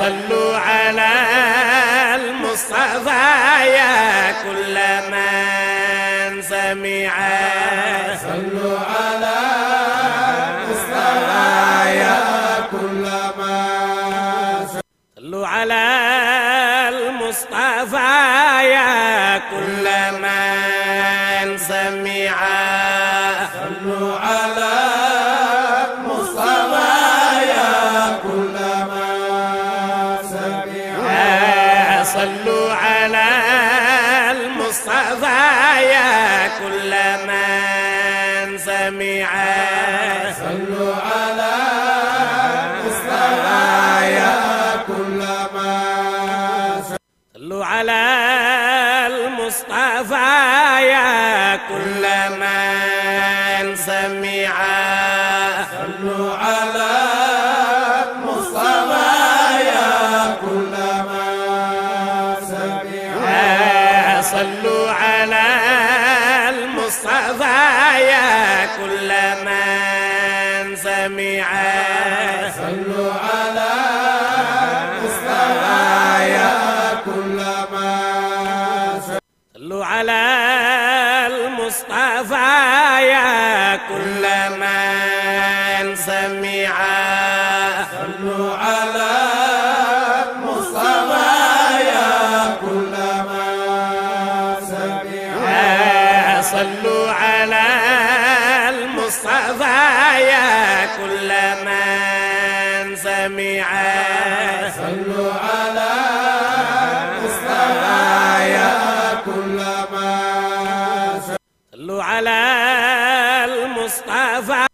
صلوا على المصطفى يا كل من سمع صلوا على المصطفى يا كل من صلوا على المصطفى يا كل من سمع صلوا على المصطفى يا كل من سمع صلوا على المصطفى يا كل من سمع صلوا على المصطفى يا كل من صلوا على المصطفى يا كل من سمع صلوا على المصطفى يا كل من سمع صلوا على المصطفى يا كل من سمع صلوا على المصطفى يا كل من صلوا على المصطفى يا كل من سمع صلوا على المصطفى يا كل من سمع صلوا على المصطفى يا كل من سمع صلوا على المصطفى يا كل من صلوا على المصطفى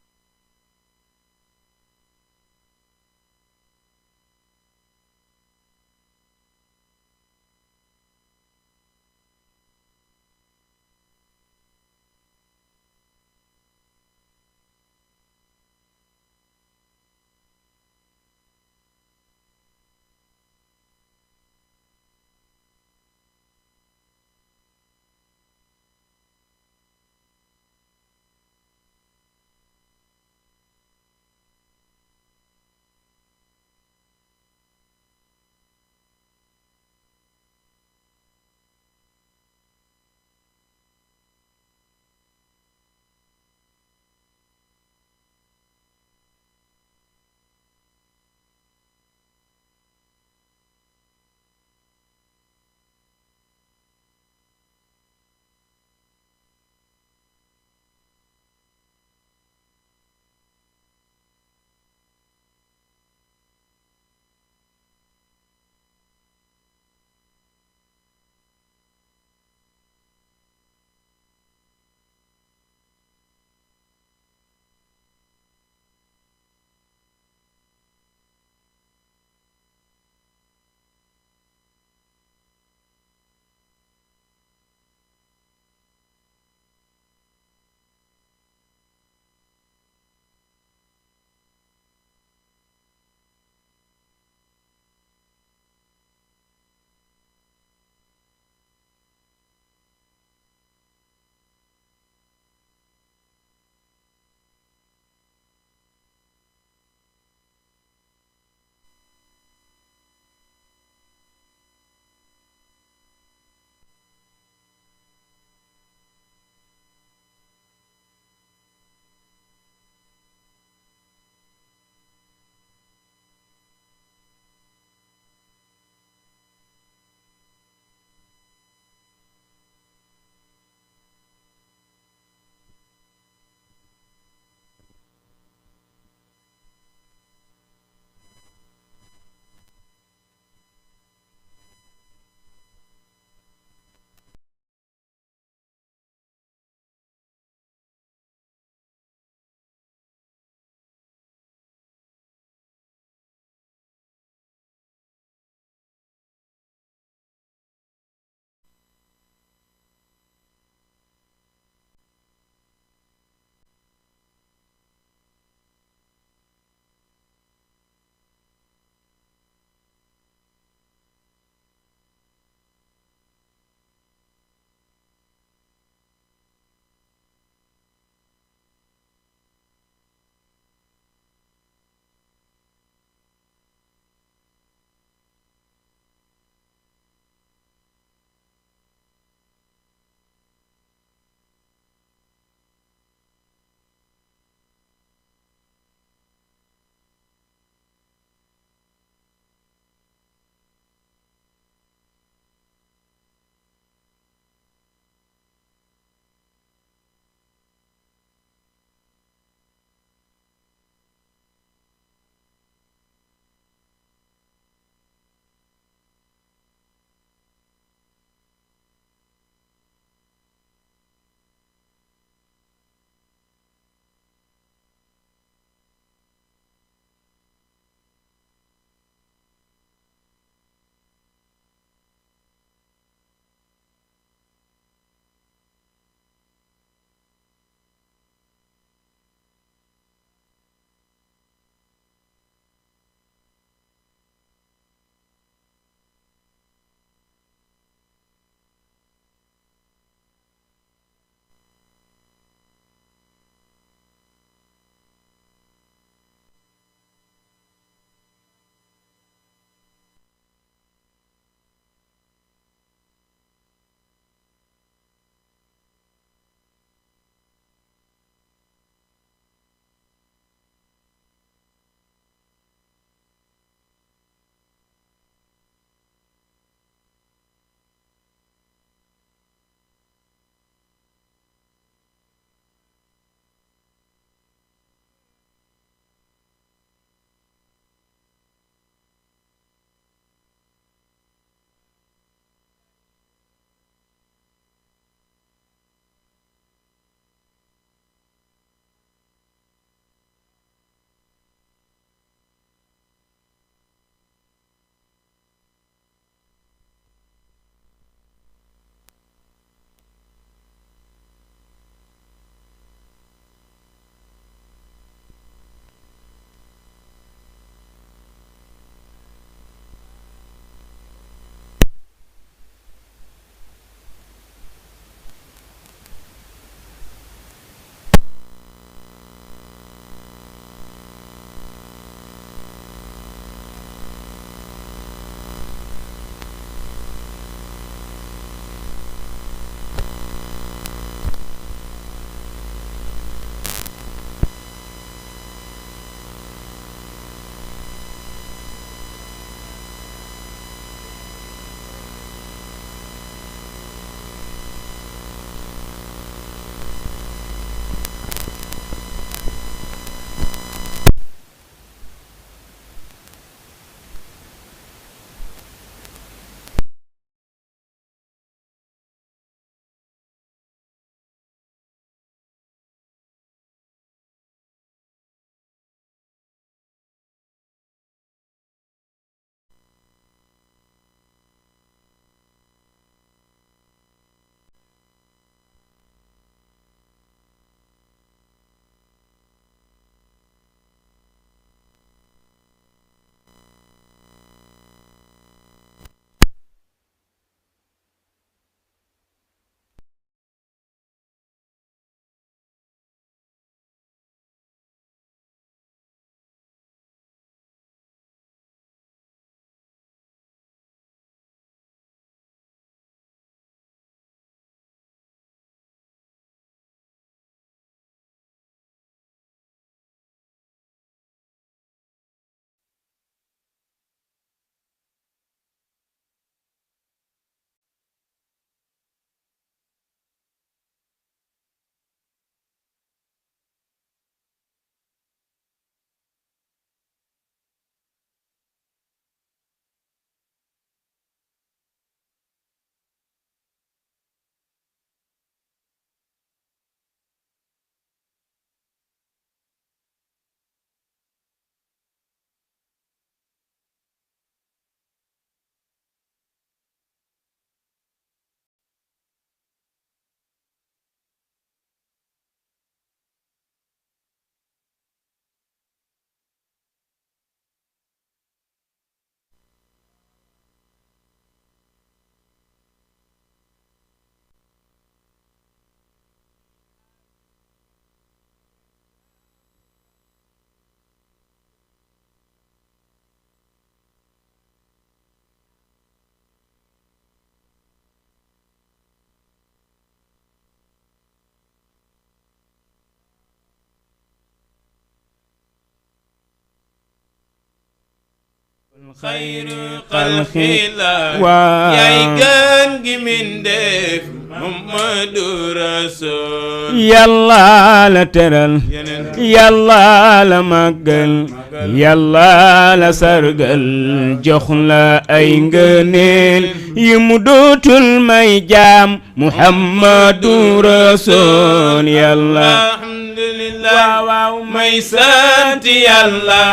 xayru xalqillah yaay gën gi mindeef Muhammadu Rasul yàlla la teral yàlla la màggal yàlla la sargal jox la ay ngëneel yu mu dootul may jaam Muhammadu Rasul yàlla waaw may sant yàlla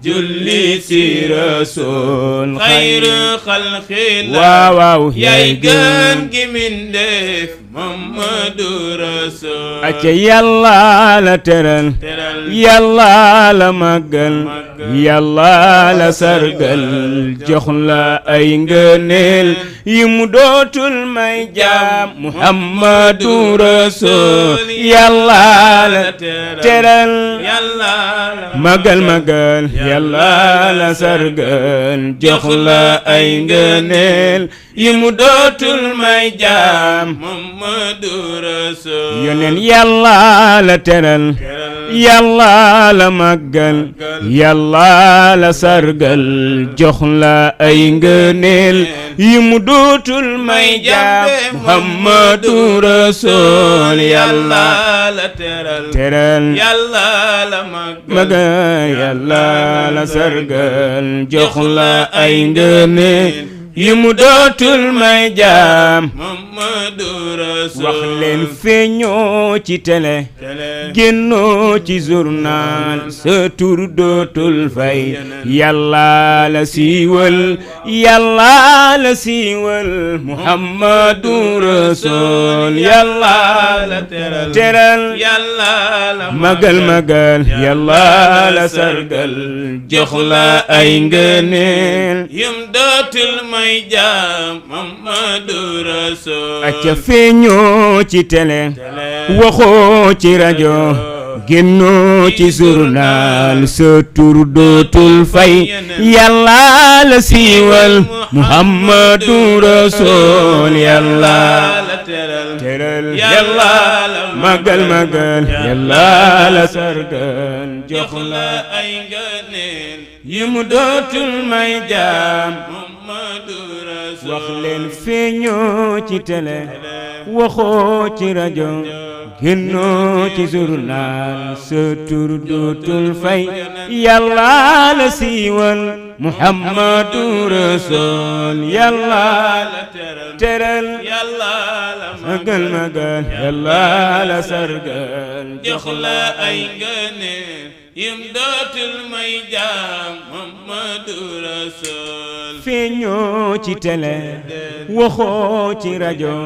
julli ci Rasul xayru xalqillah waaw yaay gën gi mindeef Muhammadu Rasul acca yàlla la teral yàlla la màggal yàlla la sargal jox la ay ngëneel yu mu dootul may jaam Muhammadu Rasul yàlla la teral yàlla màggal màggal yàlla la sargal jox la ay ngëneel yu mu dootul may jaam Muhammadu Rasul yoneen yàlla la teral yàlla la màggal yàlla la sargal jox la ay ngëneel yu mu dootul may jaam Muhammadu Rasul yàlla la teral yàlla la màggal yàlla la sargal jox la ay ngëneel yu mu dootul may jaam Muhammadu Rasul wax leen feeñoo ci télé génnoo ci journal sa tur dootul fay yàlla la siiwal yàlla la siiwal Muhammadu Rasul yàlla la teral yàlla la magal magal yàlla la sargal jox la ay ngëneel yum dootul may jaam Muhammadu Rasul acca feeñoo ci télé waxoo ci rajo génnoo ci journal sa tur dootul fay yàlla la siiwal Muhammadu Rasul yàlla la teral yàlla la magal magal yàlla la sargal jox la ay ngëneel yi mu dootul may jaam Muhammadu Rasul wax leen feeñoo ci télé waxoo ci rajo génnoo ci journal sa tur dootul fay yàlla la siiwal Muhammadu Rasul yàlla la teral yàlla la magal magal yàlla la sargal jox la ay ngëneel yum dootul may jaam Muhammadu Rasul feeñoo ci télé waxoo ci rajo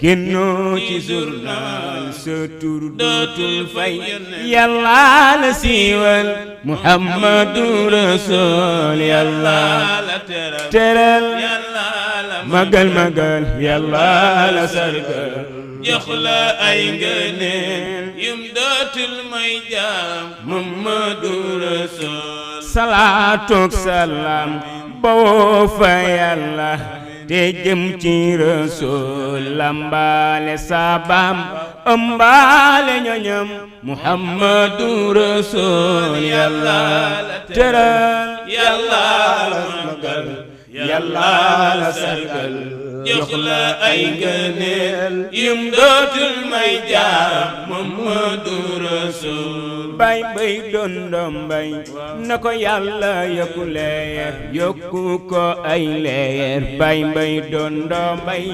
génnoo ci journal sa tur dootul fay yàlla la siiwal Muhammadu Rasul yàlla la teral yàlla la magal magal yàlla la sargal jox la ay ngëneel yum dootul may jaam Muhammadu Rasul salaatu ak salaam bawoo fa yàlla te jëm ci Rasul lambaale saabaam ëmbaale ñoñam Muhammadu Rasul yàlla teral yàlla la magal yàlla la sargal jox la ay ngëneel yum dootul may jaam Muhammadu Rasul bay bay doon doom bay na ko yàlla yokku leer yokku ko ay leer bay bay doon doom bay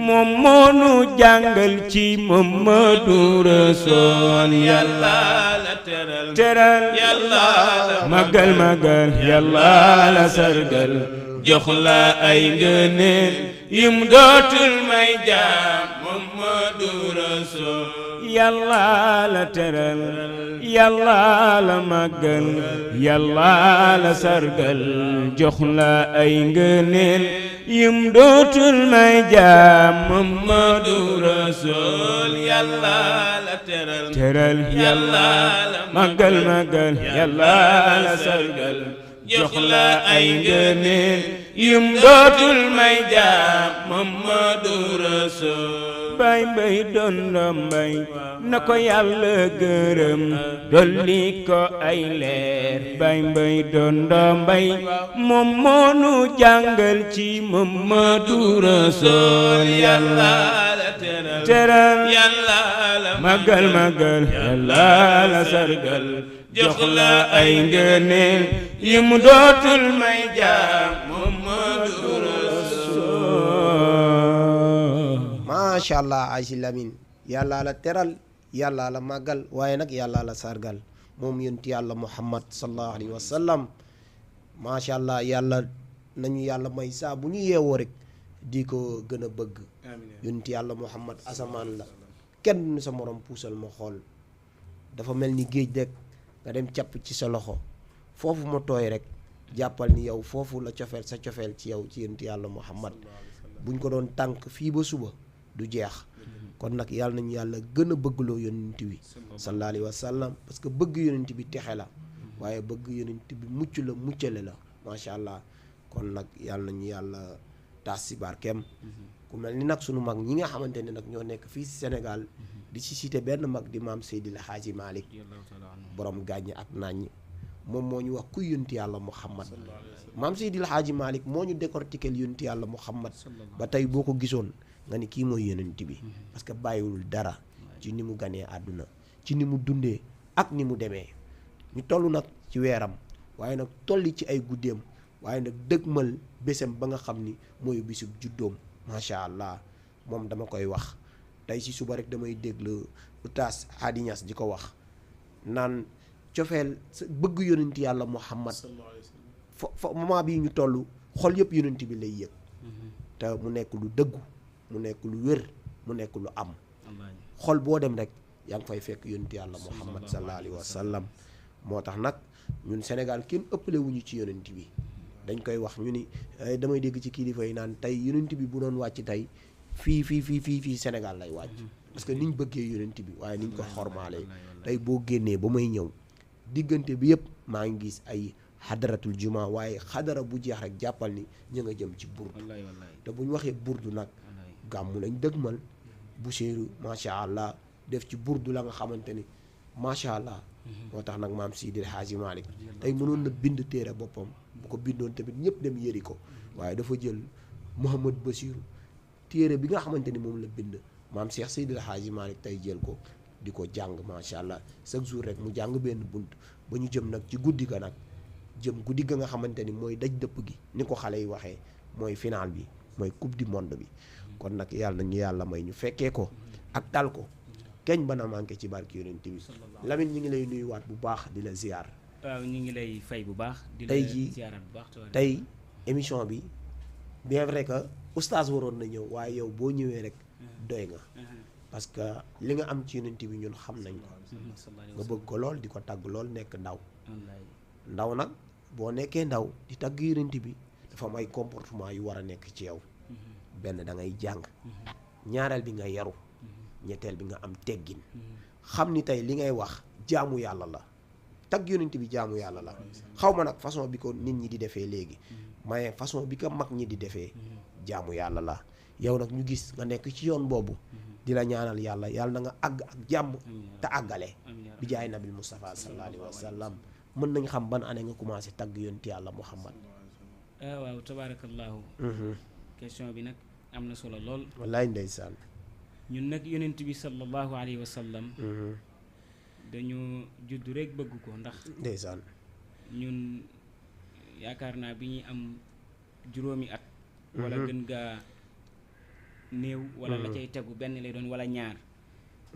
moom moonu jàngal ci Muhammadu Rasul yàlla la teral yàlla la magal magal yàlla la sargal jox la ay ngëneel yum dootul may jaam Muhammadu Rasul yàlla la teral yàlla la màggal yàlla la sargal jox la ay ngëneel yum dootul may jaam Muhammadu Rasul yàlla la teral yàlla la màggal màggal yàlla la sargal jox la ay ngëneel yum dootul may jaam Muhammadu Rasul bay mbay dondo mbay na ko yàlla gërëm dolli ko ay leer bay mbay dondo mbay moom moonu jàngal ci Muhammadu Rasul yàlla la teral teral yàlla la magal magal yàlla la sargal jox la ay ngëneel yi mu dootul may jaam Muhammadu Rasul. macha allah Aji Lamine yàlla la teral yàlla la màggal waaye nag yàlla la sargal moom yonent yàlla Muhammad sallallahu alayhi wa sallam macha allah yàlla nañu yàlla may saa bu ñu yeewoo rek di ko gën a bëgg yonent yàlla Muhammad asamaan la kenn sa morom puusal ma xool dafa mel ni géej rek nga dem capp ci sa loxo foofu ma tooy rek jàppal ni yow foofu la cofeel sa cofeel ci yow ci yonent yàlla Muhammad buñ ko doon tànk fii ba suba du jeex kon nag yàlla nañu yàlla gën a bëggloo yonent bi sallallahu alayhi wa sallam parce que bëgg yonent bi texe la waaye bëgg yonent bi mucc la muccale la macha allah kon nag yàlla nañu yàlla taas si barkeem ku mel ni nag sunu mag ñi nga xamante ne nag ñoo nekk fii si Sénégal di ci cité benn mag di maam Seydil Hadji Malick borom gàññi ak naññi moom moo ñu wax kuy yonent yàlla Muhammad maam Seydil Hadji Malick moo ñu décortiquer yonent yàlla Muhammad ba tey boo ko gisoon nga ni kii mooy yonent bi parce que bàyyiwul dara ci ni mu ganee àdduna ci ni mu dundee ak ni mu demee ñu toll nag ci weeram waaye nag tolli ci ay guddeem waaye nag dëgmal bésam ba nga xam ni mooy bisub juddoom macha allah moom dama koy wax tey si suba rek damay déglu Oustaz Hady Niass di ko wax naan cofeel sa bëgg yonent yàlla Muhammad fa moment bii ñu toll xol yëpp yonent bi lay yëg te mu nekk lu dëggu mu nekk lu wér mu nekk lu am xol boo dem rek yaa ngi fay fekk yonent yàlla Muhammad sallallahu alayhi wa sallam moo tax nag ñun Sénégal kenn ëppale wuñu ci yonent bi dañ koy wax ñu ni damay dégg ci kilifa yi naan tey yonent bi bu doon wàcc tey fii Sénégal lay wàcc parce que niñ bëggee yonent bi waaye niñ ko xormaalee tey boo génnee ba may ñëw diggante bi yëpp maa ngi gis ay xadaratul juma waaye xadara bu jeex rek jàppal ni ñu nga jëm ci burdu te bu ñu waxee burdu nag gàmmu lañ dëgmal Boucheyri macha allah def ci burdu la nga xamante ni macha allah moo tax nag maam Seydil Hadji Malick tey mënoon na bind téere boppam bu ko bindoon tamit ñëpp dem yëri ko waaye dafa jël Mouhamad Bassirou téere bi nga xamante ni moom la bind maam Cheikh Seydil Hadji Malick tey jël ko di ko jàng macha allah chaque jour rek mu jàng benn bunt ba ñu jëm nag ci guddi ga nag jëm guddi ga nga xamante ni mooy daj dëpp gi ni ko xale yi waxee mooy final bi mooy coupe du monde bi kon nag yàlla nañu yàlla may ñu fekkee ko ak tal ko keñ bana manqué ci barki yonent bi Lamine ñu ngi lay nuyuwaat bu baax di la ziar. waaw ñu ngi lay fay bu baax. di la tey jii ziarat bu baax tey émission bi bien vrai que oustaz waroon na ñëw waaye yow boo ñëwee rek doy nga parce que li nga am ci yonent bi ñun xam nañ ko nga bëgg ko lool di ko tagg lool nekk ndaw ndaw nag boo nekkee ndaw di tagg yonent bi dafa am ay comportement yu war a nekk ci yow benn da ngay jàng ñaareel bi nga yaru ñetteel bi nga am teggin xam ni tey li ngay wax jaamu yàlla la tagg yonent bi jaamu yàlla la xaw ma nag façon bi ko nit ñi di defee léegi mais façon bi ko mag ñi di defee jaamu yàlla la yow nag ñu gis nga nekk ci yoon boobu di la ñaanal yàlla yàlla na nga àgg ak jàmm te àggale bi jaay nabil Mustafa sallallahu alayhi wa sallam mën nañ xam ban année nga commencé tagg yonent yàlla Muhammad. waaw tabarakallahu question bi nag am na solo lool. wallaay ndeysaan. ñun nag yonent bi sallallahu alayhi wa sallam dañu judd rek bëgg ko ndax ndeysaan ñun yaakaar naa bi ñuy am juróomi at wala gën gaa néew wala la cay tegu benn lay doon wala ñaar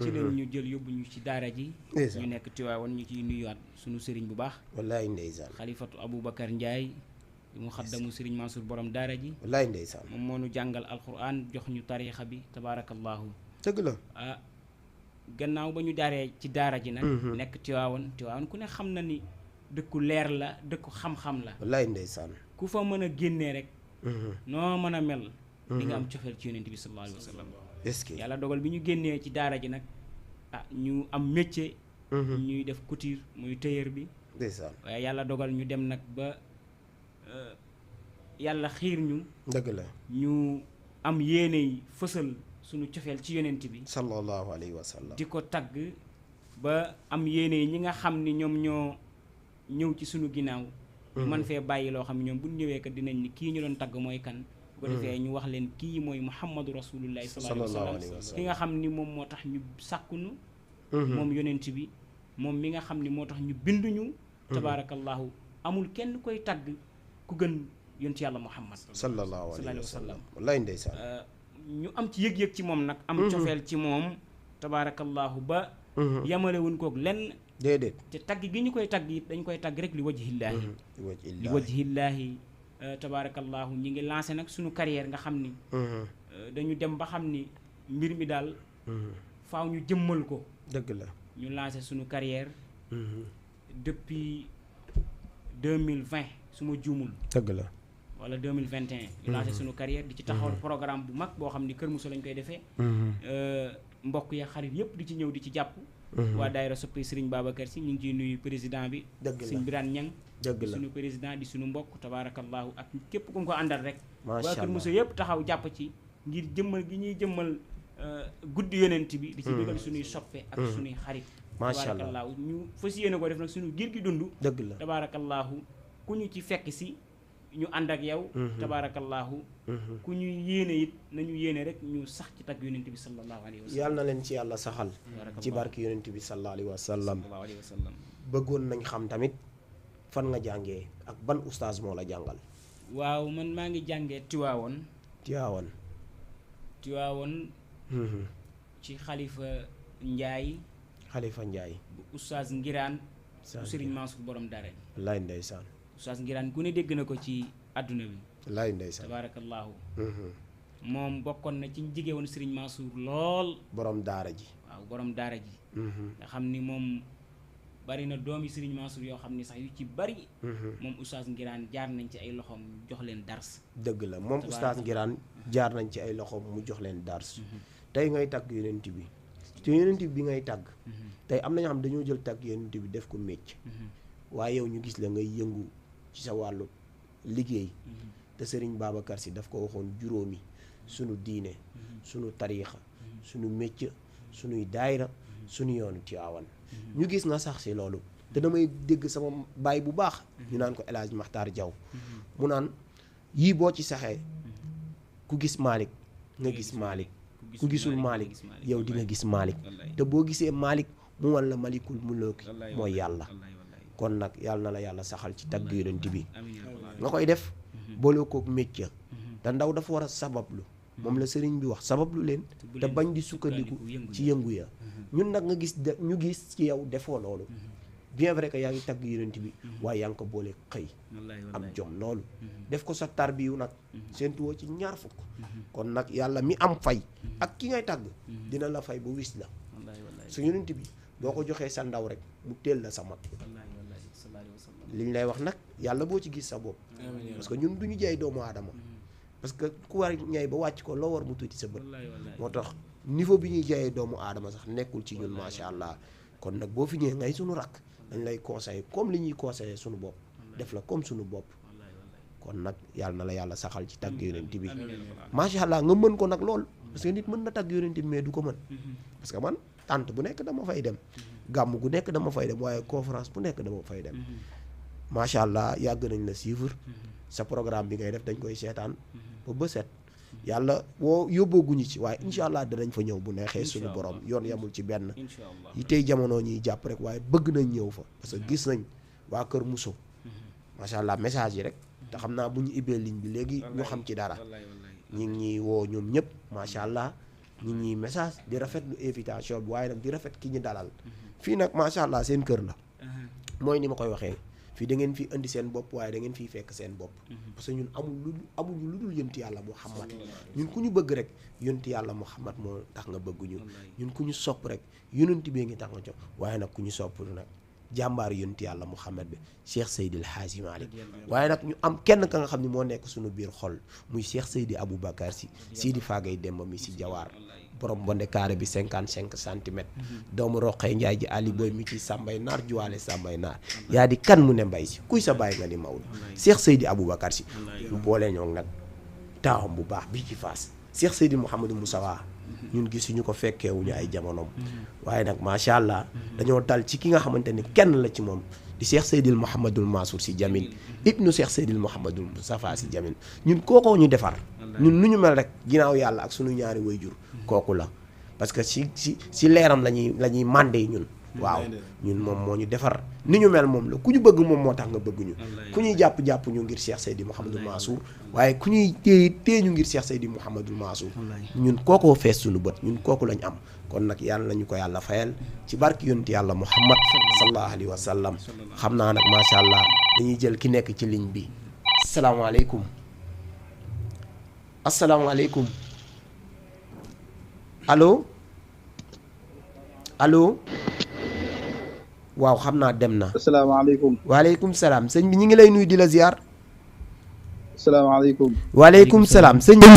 ci lañ ñu jël yóbbu ñu ci daara ji ñu nekk Tiwaawan ñu ciy nuyuwaat sunu sëriñ bu baax wallaay ndeysaan xalifatu Aboubacar Ndiaye mu xaddamu sëriñ Mansour borom daara ji wallaay ndeysaan moom moo nu jàngal alquran jox ñu tariixa bi tabaarakallahu dëgg la gannaaw ba ñu daaree ci daara ji nag nekk Tiwaawan ku ne xam na ni dëkku leer la dëkku xam-xam la wallaay ndeysaan ku fa mën a génnee rek noo mën a mel di nga am cofeel ci yonent bi sallallahu alayhi wa sallam est-ce que yàlla dogal bi ñu génnee ci daara ji nag ñu am métier ñuy def couture muy tailleur bi ndeysaan waaye yàlla dogal ñu dem nag ba yàlla xiir ñu dëgg la ñu am yéene yi fësal sunu cofeel ci yonent bi sallallahu alayhi wa sallam di ko tagg ba am yéene ñi nga xam ni ñoom ñoo ñëw ci sunu ginnaaw man fee bàyyi loo xam ne ñoom bu ñëwee kat dinañ ni kii ñu doon tagg mooy kan bu ko defee ñu wax leen kii mooy muhammadu rasulullahi sallallahu alayhi wa sallam ki nga xam ni moom moo tax ñu sàkkunu moom yonent bi moom mi nga xam ni moo tax ñu binduñu tabaarakallahu amul kenn koy tagg ku gën yonent yàlla muhammad sallallahu alayhi wa sallam sallam wallaay ndeysaan ñu am ci yëg-yëg ci moom nag am cofeel ci moom tabaarakallahu ba yamale wuñ koog lenn déedéet te tagg gi ñu koy tagg it dañ koy tagg rek li wajhillaahi li wajhillaahi tabaarakallahu ñi ngi lancé nag suñu carrière nga xam ni dañu dem ba xam ni mbir mi daal faaw ñu jëmmal ko dëgg la ñu lancé suñu carrière depuis 2020 su ma juumul dëgg la wala 2021 ñu lancé suñu carrière di ci taxawal programme bu mag boo xam ni Kër Moussa lañ koy defee mbokk ya xarit yëpp di ci ñëw di ci jàpp waa daayira soppi Serigne Babacar Sy ñu ngi ciy nuyu président bi Serigne Birane Niang dëgg la suñu président di suñu mbokk tabaarakallahu ak képp ku mu ko àndal rek macha waa Kër allah Moussa yëpp taxaw jàpp ci ngir jëmmal gi ñuy jëmmal guddi yonent bi di ci bëggal suñuy soppe ak suñuy xarit macha allah tabaarakallahu ñu fas yéene ko def nag suñu giir gi dund dëgg la tabaarakallahu ku ñu ci fekk si ñu ànd ak yow tabaarakallahu ku ñu yéene it nañu yéene rek ñu sax ci tagg yonent bi sallallahu alayhi wa sallam yàlla na leen ci yàlla saxal ci barke yonent bi sallallahu alayhi wa sallam bëggoon nañ xam tamit fan nga jàngee ak ban oustaz moo la jàngal waaw man maa ngi jàngee Tiwaawoon ci xalifa Njaay Xalifa Njaay bu oustaz Ngiraan bu Serigne Mansour borom dara wallaay ndeysaan oustaz Ngiraan ku ne dégg na ko ci àdduna bi wallaay ndeysaan tabaarakallahu moom bokkoon na ci jigée woon Serigne Mansour lool borom daara ji waaw borom daara ji nga xam ni moom bari na doomi Serigne Mansour yoo xam ni sax yu ci bari moom oustaz Ngiraan jaar nañ ci ay loxoom jox leen dars dëgg la moom oustaz Ngiraan jaar nañ ci ay loxoom mu jox leen dars tey ngay tàgg yonent bi te yonent bi ngay tàgg tey am na ñoo xam dañoo jël tàgg yonent bi def ko mécc waaye yow ñu gis la ngay yëngu ci sa wàllu liggéey te Serigne Babacar Sy daf ko waxoon juróomi sunu diine sunu tariixa sunu mécc sunuy daayira sunu yoonu Tiwaawan ñu gis nga sax si loolu te damay dégg sama baay bu baax ñu naan ko El Hadj Makhtar Diaw mu naan yii boo ci saxee ku gis Malick nga gis Malick ku gisul Malick yow di nga gis Malick te boo gisee Malick mu wan la malikul mulooki mooy yàlla kon nag yàlla na la yàlla saxal ci tagg yonent bi nga koy def boole kook métier te ndaw dafa war a sabablu moom la sëriñ bi wax sabablu leen te bañ di sukkandiku ci yëngu ya ñun nag nga gis ñu gis ci yow defoo loolu bien vrai que yaa ngi tagg yonent bi waaye yaa ngi ko boole xëy am jom loolu def ko sa tarbiyu nag seentuwoo ci ñaar fukk kon nag yàlla mi am fay ak ki ngay tagg dina la fay bu wis la su yonent bi boo ko joxee sa ndaw rek mu teel la sa mag liñ lay wax nag yàlla boo ci gis sa bopp parce que ñun duñu jaay doomu aadama parce que ku war ñay ba wàcc ko loo war mu tuuti sa bët moo tax niveau bi ñuy jaayee doomu aadama sax nekkul ci ñun macha allah kon nag boo fi ñëwee ngay suñu rakk dañ lay conseiller comme li ñuy conseiller suñu bopp def la comme suñu bopp kon nag yàlla na la yàlla saxal ci tàgg yonent bi macha allah nga mën ko nag lool parce que nit mën na tàgg yonent bi mais du ko mën parce que man tànt bu nekk dama fay dem gàmm gu nekk dama fay dem waaye conférence bu nekk dama fay dem macha allah yàgg nañ la suivre sa programme bi ngay def dañ koy seetaan ba set yàlla woo yóbbooguñu ci waaye incha allah danañ fa ñëw bu neexee suñu borom yoon yamul ci benn yi tey jamono ñuy jàpp rek waaye bëgg nañ ñëw fa parce que gis nañ waa Kër Moussa macha allah message yi rek te xam naa bu ñu ibbee ligne bi léegi ñu xam ci dara ñi ngi woo ñoom ñëpp macha allah ñi ngi message di rafetlu invitation bi waaye nag di rafet ki ñu dalal fii nag macha allah seen kër la mooy ni ma koy waxee fii da ngeen fi indi seen bopp waaye da ngeen fiy fekk seen bopp parce que ñun amuñu lu dul yonti yàlla Muhammad ñun ku ñu bëgg rek yonti yàlla Muhammad moo tax nga bëgguñu ñun ku ñu sopp rek yonenti bee ngi tax nga jox waaye nag ku ñu sopp nag jàmbaar yonti yàlla Muhammad bi Cheikh Seydi El Hadji Malick waaye nag ñu am kenn ka nga xam ne moo nekk suñu biir xol muy Cheikh Seydi Aboubacar Sy Sidi Fagay Demba mi si jawaar borom bonde carré bi 55 centimètres doomu roqee njaay ji ali booy mi ci sàmbay naar juwaale sàmbay naar yaa di kan mu ne mbay si kuy sa bàyyi nga ni Maodo Cheikh Seydi Aboubacar Sy lu boole ñoo nag taawam bu baax bi ci Fass Cheikh Seydi Mouhamadou Moustapha ñun gisuñu ko fekkeewuñu ay jamonoom waaye nag macha allah dañoo dal ci ki nga xamante ni kenn la ci moom di Cheikh Seydil Mouhamadul Mansour Sy Djamil ibnu Cheikh Seydil Mouhamadul Moustapha Sy Djamil ñun kookoo ñu defar ñun nu ñu mel rek ginnaaw yàlla ak suñu ñaari wayjur kooku la parce que si leeram la ñuy màndee ñun waaw ñun moom moo ñu defar ni ñu mel moom la ku ñu bëgg moom moo tax nga bëgg ñu ku ñuy jàpp ñu ngir Cheikh Seydi Mouhamadul Mansour waaye ku ñuy téye ñu ngir Cheikh Seydi Mouhamadul Mansour ñun kookoo fees suñu bët ñun kooku lañ am kon nag yàlla nañu ko yàlla fayal ci barki yonti yàlla Muhammad sallallahu alayhi wa sallam xam naa nag macha allah dañuy jël ki nekk ci ligne bi asalaamaaleykum asalaamaaleykum allo allo waaw xam naa dem na. asalaamaaleykum. waaleykum salaam sëñ bi ñu ngi lay nuyu di la ziar. asalaamaaleykum. waaleykum salaam sëñ bi.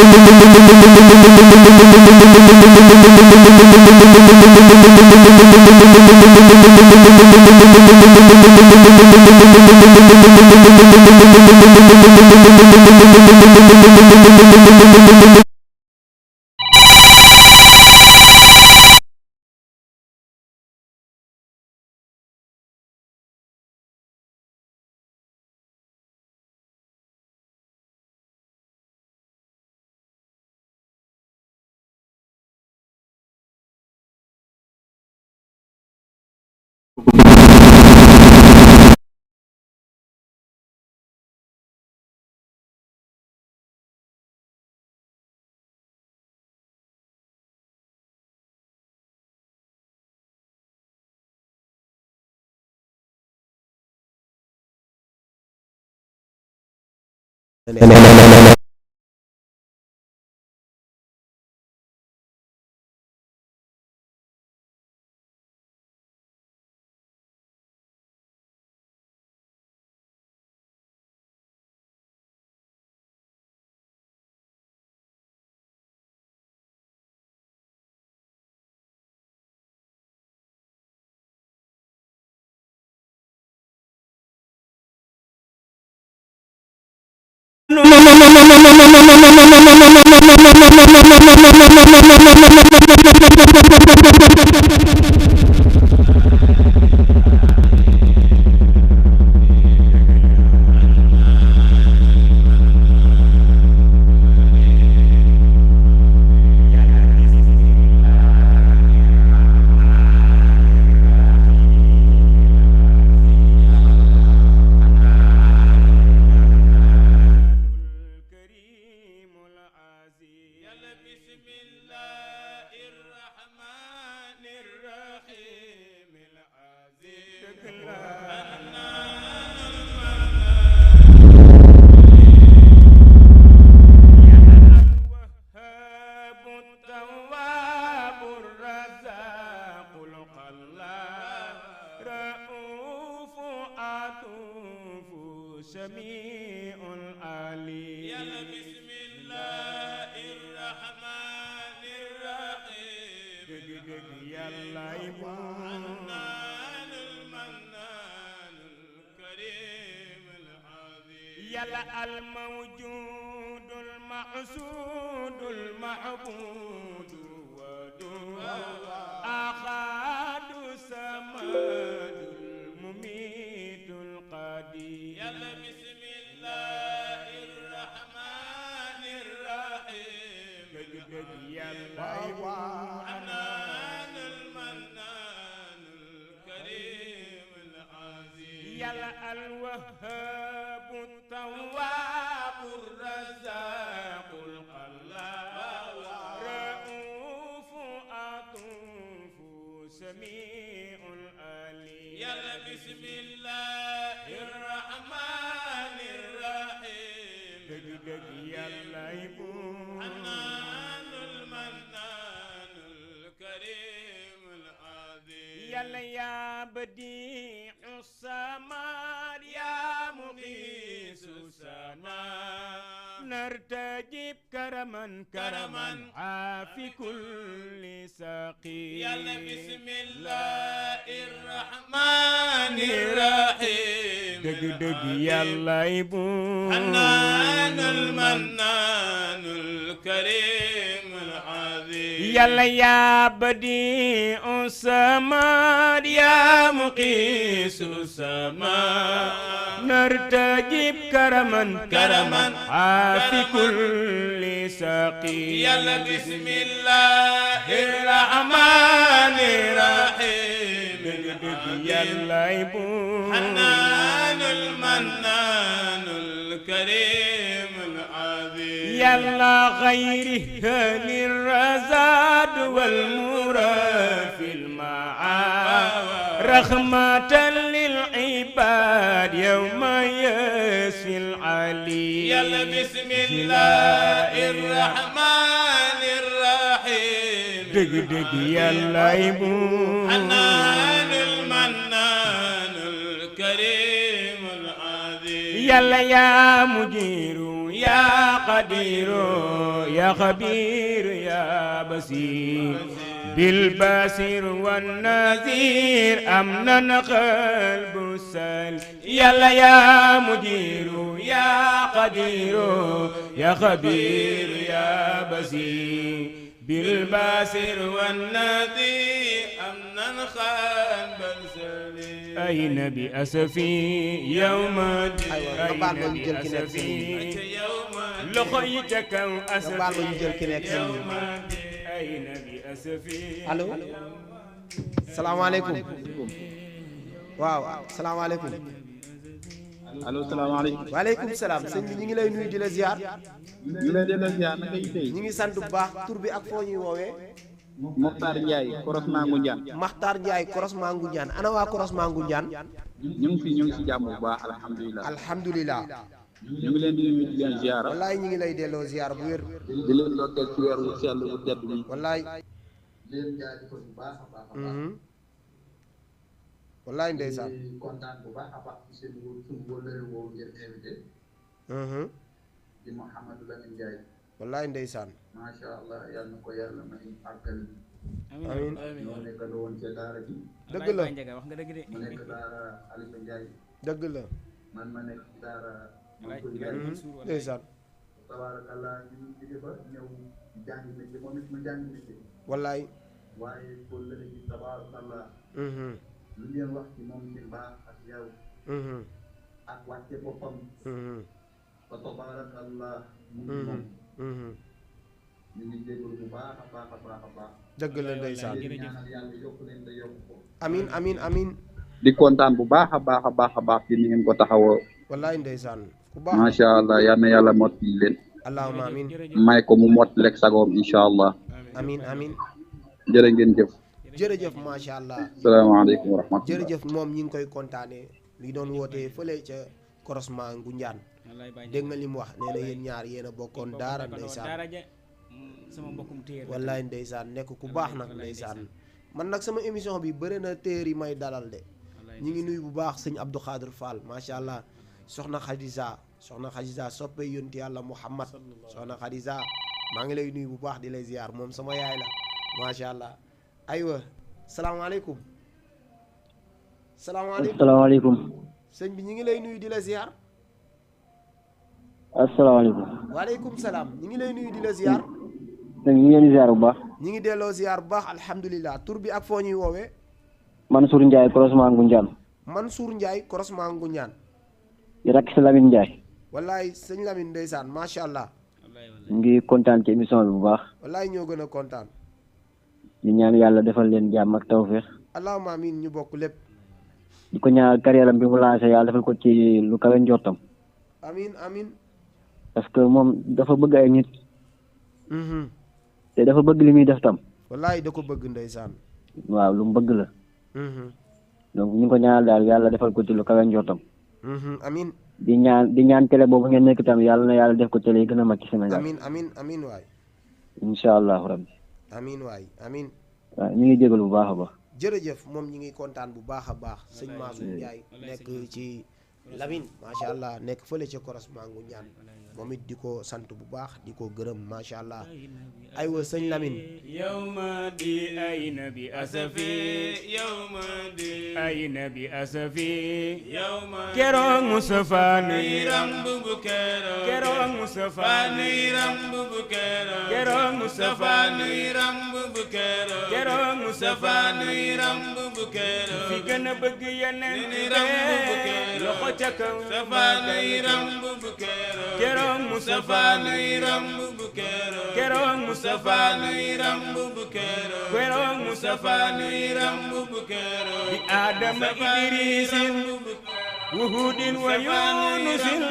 يلا الموجود المحسود المعبود أخاد سماد المميت القدير يلا بسم الله الرحمن الرحيم يلا حنان المنان الكريم العزيز يلا الوهاب التواب الرزاق الخلاق رؤوف عطوف سميع العليم يلا بسم الله الرحمن الرحيم دق يلا يكون حنان المنان الكريم العظيم يلا يا بديع السماء يا مقيس السماء نرتجب كرما كرما عافي كل ساقي يلا بسم الله الرحمن الرحيم دق يلا يبون حنان المنان الكريم yàlla yaa badi usamad yaa muqiisu samad nartajib karaman fi kulli saqi yàlla bismillahir rahmanir rahim yàllaay bu xanaanul mannaanul karimul azim yàlla xayri halil razad wal murad fil maad rahmatan lil ibad yawma yasil ali yàlla bismillahir rahmanir rahim dëgg-dëgg yàllaay bu xanaanul mannaanul karimul azim yàlla yaa mujiru yaa qadiru yaa xabiru yaa basir bil basir wan nazir am nan qalbu sal yàlla yaa mujiru yaa qadiru yaa xabiru yaa basir bil basir wan nazir am nan qalbu sal ay nabi asafi yawma aywa nga baal ma ñu jël ki nekk seen loxo yi ca kaw nga baal ma ñu jël ki nekk seen ay nabi asafi allo salaamaaleykum waaw salaamaaleykum allo salaamaaleykum. waaleykum salaam sëñ bi ñu ngi lay nuyu di la ziar ñu ngi lay delloo ziar naka yi tey. ñu ngi sant bu baax tur bi ak foo ñuy woowee Mokhtar Ndiaye Korosma Ngoundiane. Makhtar Ndiaye Korosma Ngoundiane ana waa Korosma Ngoundiane ñu ngi si jàmm bu baax alhamdulilah. alhamdulilah ñu ngi leen di nuyu di leen ziar. wallaay ñu ngi lay delloo ziar bu wér di leen ndokkeel ci weer wu sell bu tedd bi. wallaay wallaay ndeysaan kontaan bu baax a baax ci seen suñu wóllëre woowu ngeen invité di Mouhamadou Lamine Ndiaye wallaay ndeysaan macha allah yal na ko yàlla may àggal amiin ñoo nekk la woon ca daara ji dëgg la wax nga dëgg de mu nekk daara Alifa Ndiaye dëgg la man ma nekk ci daara Mansour Mhm. Ndiaye ndeysaan tabarakallah ñu jóge fa ñëw jàngi métier moom it mu jàngi métier wallaay waaye wóllëre ji tabarakallah Mhm. lu ngeen wax ci moom ci baax ak yow Mhm. ak wàcce boppam Mhm. fa tabarakallah mu ngi moom Mhm. ñu ngi jégalu bu baax a baax a baax a baax dëgg la ndeysaan di ñaanal yàlla yokk leen te yokk ko amiin amiin amiin di kontaan bu baax a baax a baax a baax ci ni ngeen ko taxawoo. wallaay ndeysaan ku baax macha allah yal na yàlla mottali leen. allahumma amiin may ko mu mottaleeg sagoom incha allah. amiin amiin jërë ngeen jëf. jërëjëf macha allah salaamaaleykum wa rahmatulah. jërëjëf moom ñi ngi koy kontaanee li doon wootee fële ca Korosma Ngoundiane dégg nga li mu wax nee na yéen ñaar yéen a bokkoon daara ndeysaan sama mbokkum téer wallaay ndeysaan nekk ku baax nag ndeysaan man nag sama émission bi bëri na téer yi may dalal de ñi ngi nuyu bu baax sëñ Abdou Khadir Fall macha allah soxna Khadija soppe yonti yàlla Muhammad soxna Khadija maa ngi lay nuyu bu baax di lay ziar moom sama yaay la macha allah aywa salaamaaleykum asalaamaaleykum sëñ bi ñi ngi lay nuyu di la ziar asalaamaaleykum waaleykum salaam ñi ngi lay nuyu di la ziar ñu ngi leen di ziar bu baax ñi ngi delloo ziar bu baax alhamdulilah tur bi ak foo ñuy woowee Mansour Ndiaye Korosma Ngoundiane Mansour Ndiaye Korosma Ngoundiane di rakk si Lamine Ndiaye wallaay sëñ Lamine ndeysaan macha allah ñu ngi kontaan ci émission bi bu baax wallaay ñoo gën a kontaan di ñaan yàlla defal leen jàmm ak tawféex allahumma amiin ñu bokk lépp di ko ñaan carrière am bi mu lancé yàlla defal ko ci lu kawe njortam amiin amiin parce que moom dafa bëgg ay nit te dafa bëgg li muy def tam wallaay da ko bëgg ndeysaan waaw lu mu bëgg la donc ñu ngi ko ñaanal daal yàlla defal ko ci lu kawe njortam amiin di ñaan télé boobu ngeen nekk tam yàlla na yàlla def ko télé yi gën a mag ci Sénégal amiin amiin amiin waay incha allahu rabbi amiin waay amiin waaw ñu ngi jégalu bu baax a baax jërëjëf moom ñi ngi kontaan bu baax a baax sëñ Mansour Ndiaye nekk ci Lamine macha allah nekk fële ca Korosma Ngoundiane moom it di ko sant bu baax di ko gërëm macha allah aywa sëñ Lamine yawma di ay nabi asafi yawma di ay nabi asafi yawma keroog Mustafa nuy ramb bu keroog Mustafa nuy ramb bu keroog keroog Mustafa nuy ramb bu keroog keroog Mustafa nuy ramb bu keroog fi gën a bëgg yeneen nuy ramb bu keroog loxo ca kaw Mustafa nuy ramb bu keroog keroog Mustafa nuy ramb bu keroog keroog Mustafa nuy ramb bu keroog keroog Mustafa nuy ramb bu keroog bi Adama Idrisin wa Hudin wa Yunusin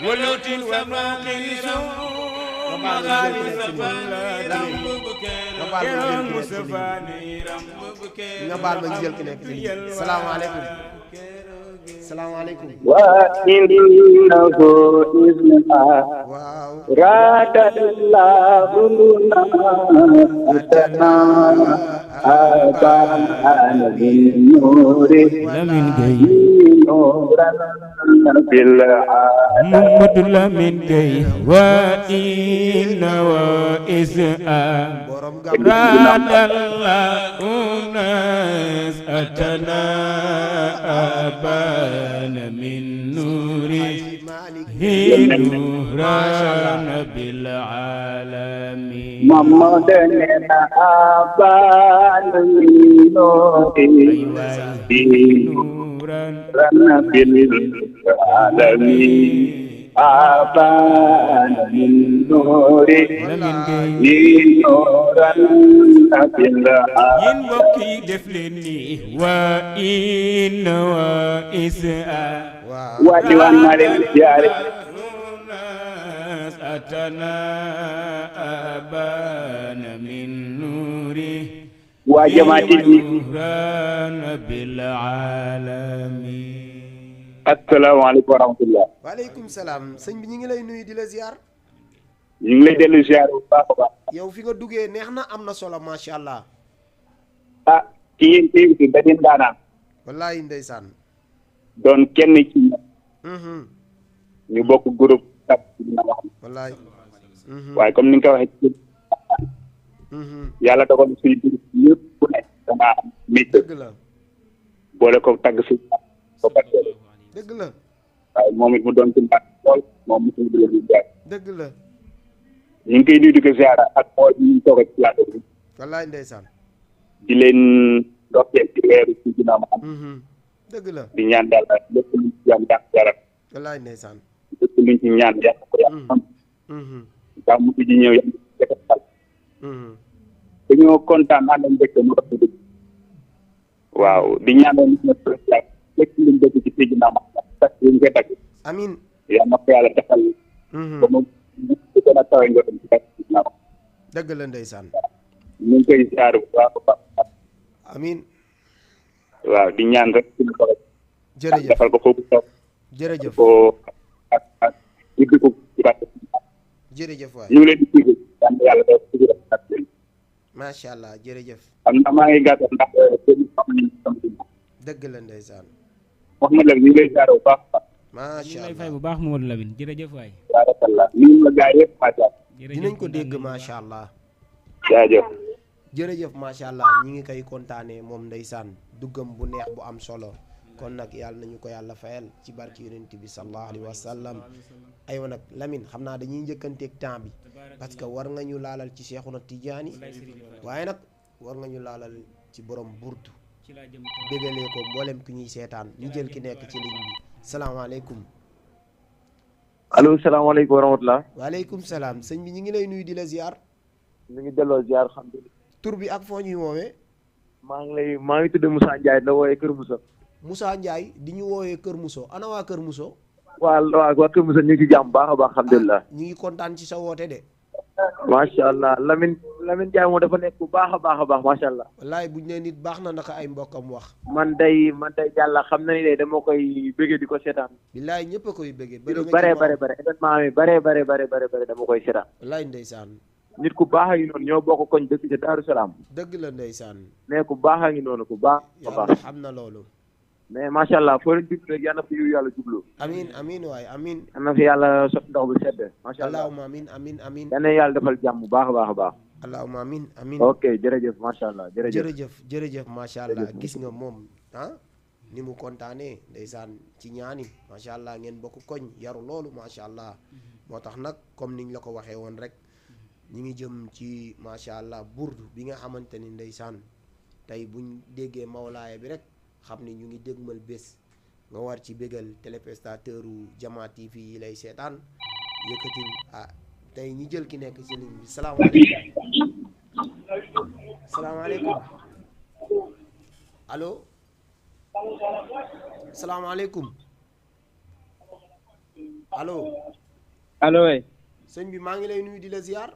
wa Lutin wa Nuuhin keroog Mustafa nuy ramb bu keroog nga baal ma ñu jël ki nekk ci salaamaaleykum salaamaaleykum وإنه إذ waaw أراد الله أتنا آبانا بالنور Lamin Gueye نورا بالعالم Mamadou Lamine Gueye wa inna wa is'a borom gam radallahu nas atana abana min nuri Malik nuran bil alamin محمد آبانا بالنور nuran بالعالمين آبانا بالنور Lamine Gueye نورا بالعالمين yéen mbokk yi def leen ni wa inna wa is'a waaw وديوان مالك الزيارة أتنا أبانا من نوره وجماعة نوران بالعالمين السلام عليكم ورحمة الله waaleykum salaam sëñ bi ñu ngi lay nuyu di la ziar ñu ngi lay dellu ziar bu baax a baax yow fi nga duggee neex na am na solo macha allah ah ci yéen téew si dañu daanaan wallaahi ndeysaan doon kenn ci mhm ñu bokk groupe tab dina wax wallaahi mhm waaye comme ni nga ko waxee ci mhm yàlla dogal suñu groupe yëpp ku nekk danga am métier dëgg la boole ko tagg si ko parcelle dëgg la waaye moom it mu doon ci mbaax lool moom mu suñu dugg ziar dëgg la ñu ngi koy nuyu di ko ziar ak moo ñu toog ci plateau bi wallaahi ndeysaan di leen ndokkeel ci weeru ci ginnaaw ma am mhm dëgg la di ñaan yàlla lépp luñ ci am yàq dara wallaahi ndeysaan lépp luñ ci ñaan yàq ko yàq am mhm daa mu ji ñëw yàq defal mhm dañoo kontaan ànd ak mbégte mu rafetlu waaw di ñaanal nit ñi yàq lépp luñ dëgg ci fii ginnaaw ma tax luñ koy tagg amin yàlla na ko yàlla defal mhm ba mu gën a tawe nga ci tax ginnaaw dëgg la ndeysaan ñu ngi koy ziar bu baax a baax amin waaw di ñaan rek suñu ko jërëjëf defal ko foofu toog jërëjëf ko ak ubbi ko ci bàtt jërëjëf waay ñu ngi leen di suivre yàlla na yàlla def suivre ak leen macha allah jërëjëf am na maa ngi gàttal ndax seen xam nañ sama dëgg la ndeysaan wax ma la ñu ngi lay ziar bu baax a baax macha lay fay allah bu baax Mamadou Lamine jërëjëf waay barakallah nii la gaa yëpp macha allah dinañ ko dégg macha allah jaajëf jërëjëf macha allah ñi ngi koy kontaanee moom ndeysaan duggam bu neex bu am solo kon nag yàlla nañu ko yàlla fayal ci barki yonent bi sallallahu alayhi wa sallam aywa nag Lamine xam naa dañuy njëkkanteeg temps bi parce que war nga ñu laalal ci Seexuna Tijaani waaye nag war nga ñu laalal ci borom burdu bégalee ko mboolem ki ñuy seetaan ñu jël ki nekk ci ligne bi salaamaaleykum. allo salaamaaleykum wa rahmatulah. waaleykum salaam sëñ bi ñu ngi lay nuyu di la ziar. ñu ngi delloo ziar alhamdulilah. tur bi ak foo ñuy woowee. maa ngi tudd Moussa Ndiaye la wooyee Kër Moussa. Moussa Ndiaye di ñu woowee Kër Moussa ana waa Kër Moussa. waa Kër Moussa ñu ngi ci jàmm baax a baax alhamdulilah. ñu ngi kontaan ci sa woote de. macha allah Lamine Ndiaye moom dafa nekk bu baax a baax macha allah. wallaay buñ ne nit baax na naka ay mbokkam wax. man day yàlla xam na ni de dama koy bëggee di ko seetaan. billaay ñëpp a koy bëggee. lu bare événement mi bare dama koy seetaan. wallaay ndeysaan. nit ku baax a ngi noonu ñoo bokk koñ dëkk ca Daaru Salaam. dëgg la ndeysaan. mais ku baax a ngi noonu ku baax a baax. yàlla xam na loolu. mais macha allah foo leen jublu rek yal na fi yàlla jublu. amiin waay amiin. yal na fi yàlla sot ndox bu sedd. macha allah allahumma amiin. yal na yàlla defal jàmm bu baax a baax. allahumma amiin. ok jërëjëf macha allah jërëjëf macha allah gis nga moom ni mu kontaanee ndeysaan ci ñaani macha allah ngeen bokk koñ yaru loolu macha allah moo tax nag comme niñ la ko waxee woon rek ñi ngi jëm ci macha allah burdu bi nga xamante ni ndeysaan tey buñ déggee mawlaaya bi rek xam ni ñu ngi dégmal bés nga war ci bégal téléspectateur u Jama TV yi lay seetaan yëkkatil tey ñi jël ki nekk ci ligne bi salaamaaleykum allo salaamaaleykum allo allo way sëñ bi maa ngi lay nuyu di la ziar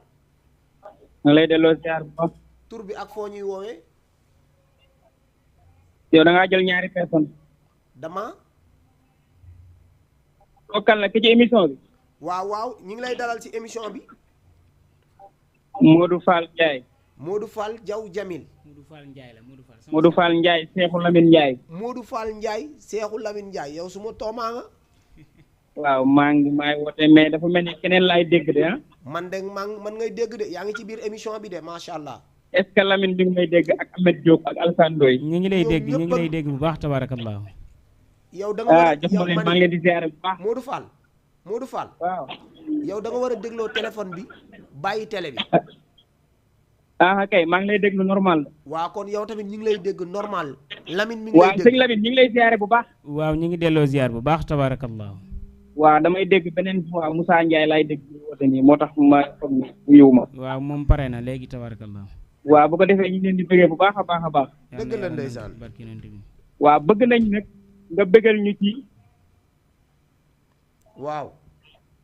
nga lay delloo ziar bu baax tur bi ak foo ñuy woowee yow da ngaa jël ñaari personne dama kookal la ki ci émission bi waaw ñi ngi lay dalal ci émission bi Modou Fall Ndiaye Modou Fall Diaw Jamil Modou Fall Ndiaye Seexu Lamine Ndiaye Modou Fall Ndiaye Seexu Lamine Ndiaye yow suma toomaa nga waaw maay woote mais dafa mel ni keneen laay dégg de man de man ngay dégg de yaa ngi ci biir émission bi de macha allah. est-ce que Lamine bi ngi may dégg ak Ahmed Diop ak Alassane Ndoye ñu ngi lay dégg bu baax tabarakallah. yow da nga war a jox ma leen maa ngi leen di ziare bu baax. Modou Fall waaw yow da nga war a dégloo téléphone bi bàyyi télé bi. kay maa ngi lay déglu normal. waaw kon yow tamit ñu ngi lay dégg normal. Lamine mi ngi lay dégg waaw sëñ Lamine ñu ngi lay ziare bu baax. waaw ñu ngi delloo ziar bu baax tabarakallah. waaw damay dégg beneen fois Moussa Ndiaye laay dégg woote nii moo tax ma yiw ma. waaw moom pare na léegi tabarakallah. waaw bu ko defee ñu leen di bëggee bu baax a baax a baax. dëgg la ndeysaan waaw bëgg nañ nag nga bëggal ñu ci. waaw.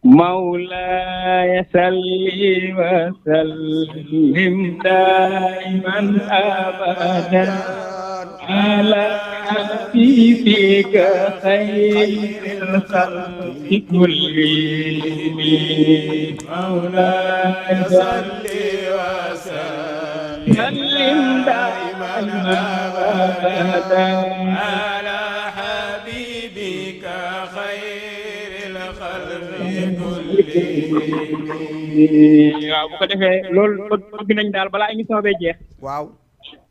mawlaaya salli wa sallim daiman abadan ala habibika khayril khalqi kullihim mawlaaya salli wa sallim daiman abadan ala habibika khayril waaw bu ko defee loolu bëgg nañ daal balaa émission bee jeex. waaw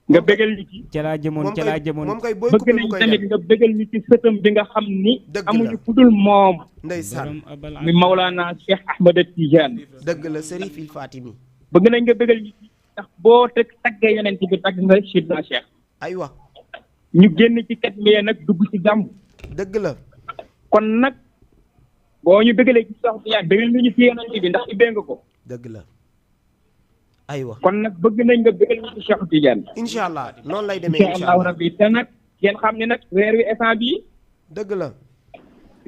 nga bëggal ñu ci. ca laa jëmoon moom kay booy bëgg nañ tamit nga bëggal ñu ci sëtam bi nga xam ni. amuñu ku dul moom. ndeysaan mi Maulana Cheikh Ahmed Tidiane. dëgg la Serif il Fatimi. bëgg nañ nga bëggal ñu ci ndax boo taggee yeneen ci bi tagg nga Sidna Cheikh. aywa. ñu génn ci kat mi nag dugg ci gàmm. dëgg la. kon nag. boo ñu bëggalee ci sox bi yaa bëggal ñu ci yonent bi ndax ibbee nga ko. dëgg la aywa. kon nag bëgg nañ nga bëggal ñu ci Cheikh Tidiane. incha allah noonu lay demee incha allah rabbi te nag ngeen xam ne nag weer wi instant bii. dëgg la.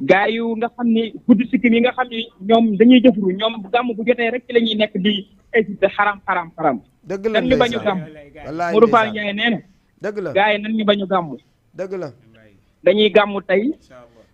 gaa yu nga xam ni guddi sikkim yi nga xam ni ñoom dañuy jëfru ñoom gàmm bu jotee rek ci la ñuy nekk di hésité xaram. dëgg la nan ñu bañu gàmm. wallaay Modou Fall Ndiaye nee na. dëgg la gaa yi nan ñu bañu gàmm. dëgg la. dañuy gàmm tey.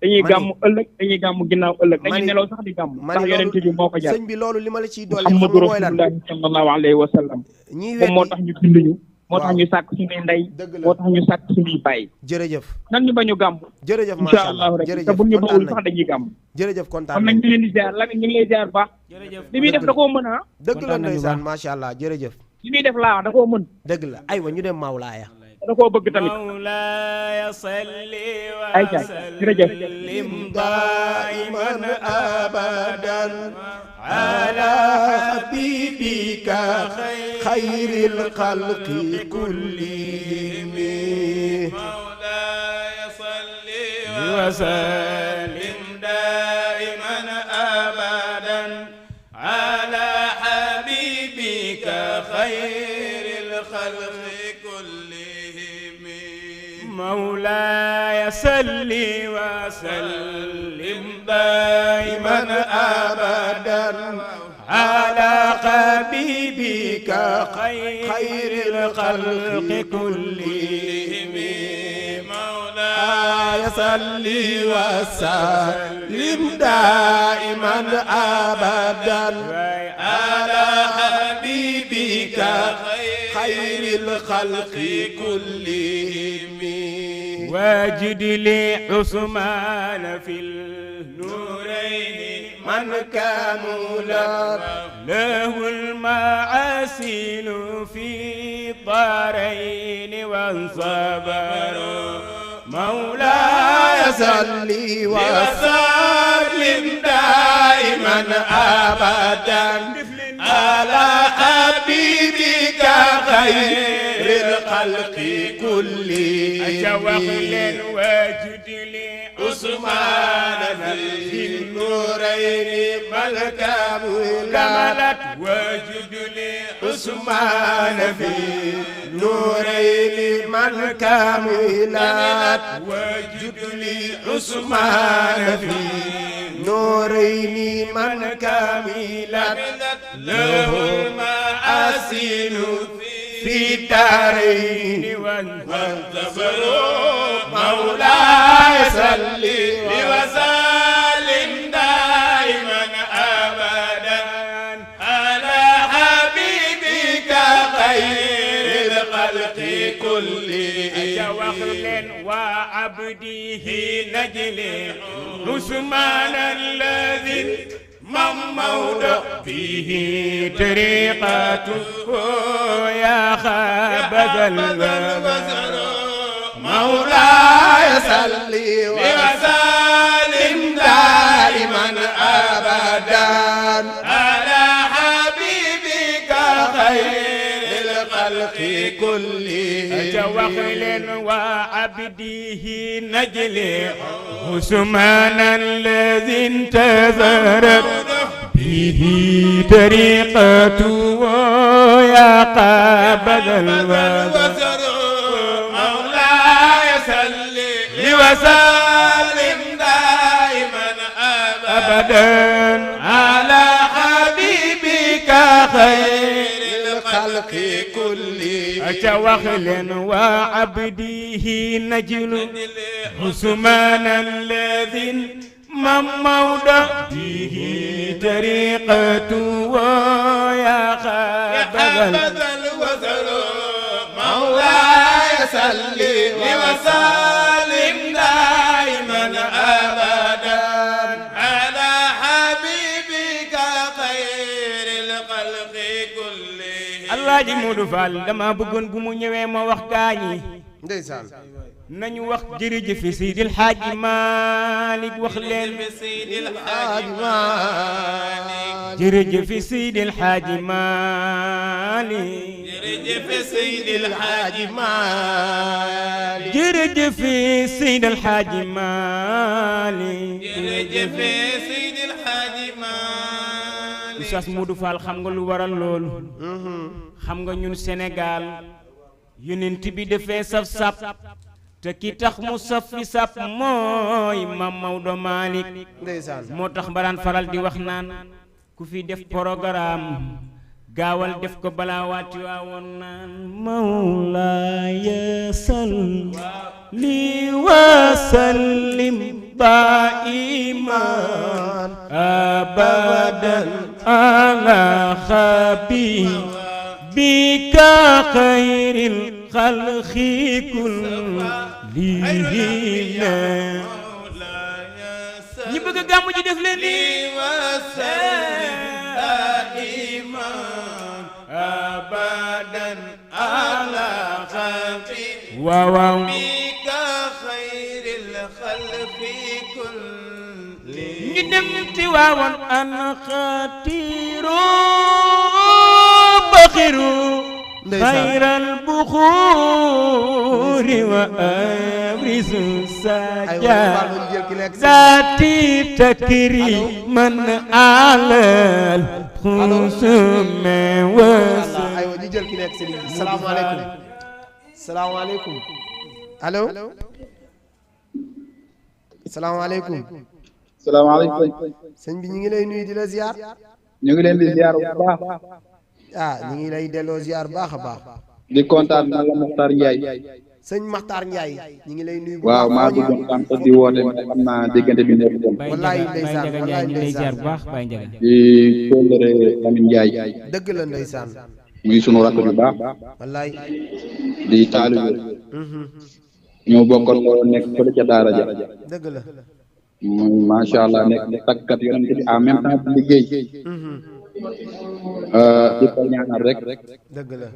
dañuy gàmm ëllëg dañuy gàmm ginnaaw ëllëg dañuy nelaw sax di gàmm ndax yonent bi moo ko jar sëñ bi loolu li ma la ciy dolli Muhammadu Rasulullah sallallahu alayhi wa sallam moom moo tax ñu bind ñu moo tax ñu sàkk suñuy ndey moo tax ñu sàkk suñuy bàyyi jërëjëf nan ñu bañu gàmm jërëjëf incha allah rek te bu ñu bawul sax dañuy gàmm jërëjëf kontaan kon nag ñu leen di ziar Lamine ñu ngi lay ziar baax li muy def da koo mën a dëgg la ndeysaan macha allah jërëjëf li muy def laa da koo mën dëgg la aywa ñu dem Mawlaaya da koo bëgg tamit Mawlaaya salli wa ay ca jërëjëf sallim daiman abadan ala habibika khayril khalqi kullihim Mawlaaya salli wa sallim daiman abadan ala habibika khayril khalqi مولاي صل وسلم دائما ابدا على حبيبك خير الخلق كلهم مولاي صل وسلم دائما ابدا على حبيبك خير الخلق كلهم واجد لي عثمان في النورين من كانوا له المعاسين في الدارين وانصبروا مولاي صل وسلم دائما ابدا على حبيبك خير الخلق كلهم أجوخل واجد لي عثمان في النورين ملكا كملت واجد لي عثمان في النورين ملكا ميلاد واجد لي عثمان في نورين من كاملت له المآسين في الدارين والظفر مولاي صل وسلم دائما ابدا على حبيبك خير الخلق كلهم وعبده نجلي عثمان الذي ممود فيه طريقته يا خابز البصر مولاي صل وسلم دائما ابدا على حبيبك خير الخلق كلهم وخل وعبده نجلي عثمان الذي انتظرت به طريقته يا قابل البصر مولاي صل وسلم دائما ابدا على حبيبك خير الخلق كلهم أتوخل وعبده نجل عثمان الذي ممود به طريقته يا خابز الوزر مولاي صل وسلم دائما ابدا على حبيبك خير الخلق كلهم الله ji Modou Fall dama bëggoon bu mu ñëwee ma wax gaañi ndeysaan nañu wax jërëjëf Seydil Hadji Malick wax leen Seydil Hadji Malick jërëjëf Seydil Hadji Malick jërëjëf Seydil Hadji Malick jërëjëf Seydil Hadji Malick jërëjëf Seydil Hadji Malick Oustaz Modou Fall xam nga lu waral loolu xam nga ñun Sénégal yonent bi dafee saf-sap te ki tax mu saf fi sap mooy Mam Maodo Malick ndeysaan moo tax mbaraan faral di wax naan ku fi def programme gaawal def ko balaa waati waawoon naan mawlaaya salli wa sallim daiman abadan ala habibika khairil khalqi kullihina ñi bëgg a gàmmu ji def leen nii abadan ala khafi waaw waaw bika khairil khalqi kulli ñu dem ci waawoon an khatiru bakhiru khairal bukhuri wa abrisu sajjad zati takriman alal xusume wasa aywa ñu jël ki nekk sëriñ bi salaamaaleykum salaamaaleykum allo salaamaaleykum salaamaaleykum sëñ bi ñu ngi lay nuyu di la ziar ñu ngi leen di ziar bu baax ñu ngi lay delloo ziar baax a baax di kontaan na la Mokhtar Ndiaye sëñ Makhtar Ndiaye ñu ngi lay nuyu bu waaw maa baax bëggoon tam di woote mais xam naa déggante bi nekk dem wallaay ndeysaan wallaay ndeysaan bu baax Baye Ndiaga di kóllëre Lamine Ndiaye dëgg la ndeysaan muy sunu rakk bu baax wallaay di taalibe ñoo bokkoon loo nekk fële ca daara ja dëgg la muy macha allah nekk takkat yonent bi en même temps di liggéey di ko ñaanal rek dëgg la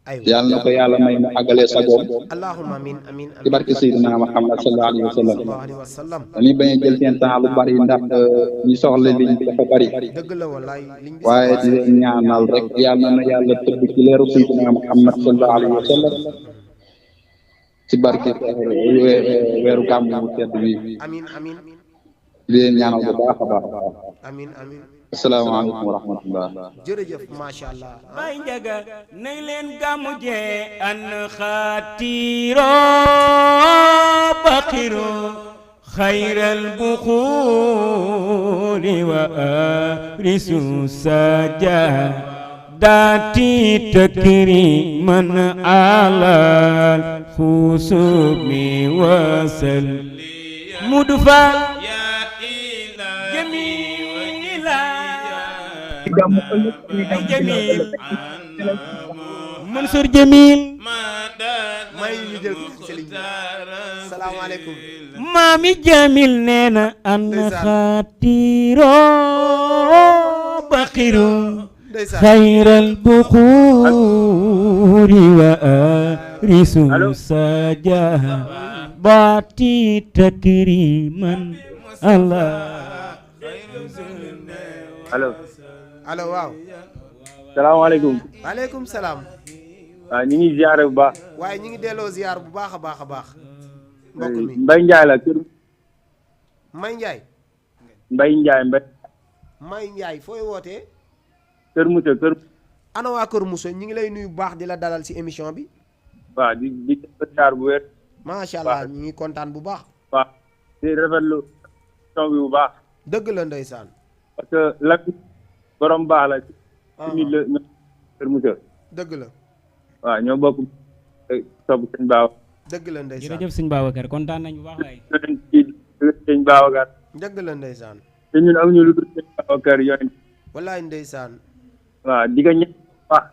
aywa yàlla na ko yàlla may mu àggalee sagoom allahumma amin amin ci barke Seydina Muhammad sallallahu alayhi wa sallam sallallahu alayhi wa sallam dañuy bañ a jël seen temps lu bari ndax ñi soxla liñ bi dafa bari dëgg la wallaay liñ bi waaye di leen ñaanal rek yàlla na yàlla tëbb ci leeru Seydina Muhammad sallallahu alayhi wa sallam ci barke weeru gàmmu mu tedd bi amin amin di leen ñaanal bu baax a baax amin amin asalaamaaleykum wa rahmatullah jërëjëf macha allah bay njaga nay leen gàmmu jee an xaatiro baqiro xayral buxuuri wa arisu saja daati takriman alal xusumi wasal mudfa jamil Mansour Jamil may ñu jël sëriñ bi salaamaaleykum maami Jamil nee na an xaatiro baqiro xayral buxuuri wa arisu saja baati takriman allah allo allo waaw salaamaaleykum waaleykum salaam waaw ñu ngi ziare bu baax waaye ñu ngi delloo ziar bu baax a baax a baax mbokk mi Mbaye Ndiaye la kër May Ndiaye Mbaye Ndiaye May Ndiaye fooy wootee kër Moussa kër ana waa kër Moussa ñu ngi lay nuyu bu baax di la dalal ci émission bi waaw di ziar bu wér macha allah ñu ngi kontaan bu baax waaw di rafetlu émission bi bu baax dëgg la ndeysaan parce que la borom baax la ci nit la kër Moussa dëgg la waaw ñoo bokk topp sëñ Baaw dëgg la ndeysaan jërëjëf sëñ Babacar kontaan nañu bu baax waay sëñ Babacar dëgg la ndeysaan te ñun amuñu lu dul sëñ Babacar yooyu wallaay ndeysaan waaw di nga ñëw wax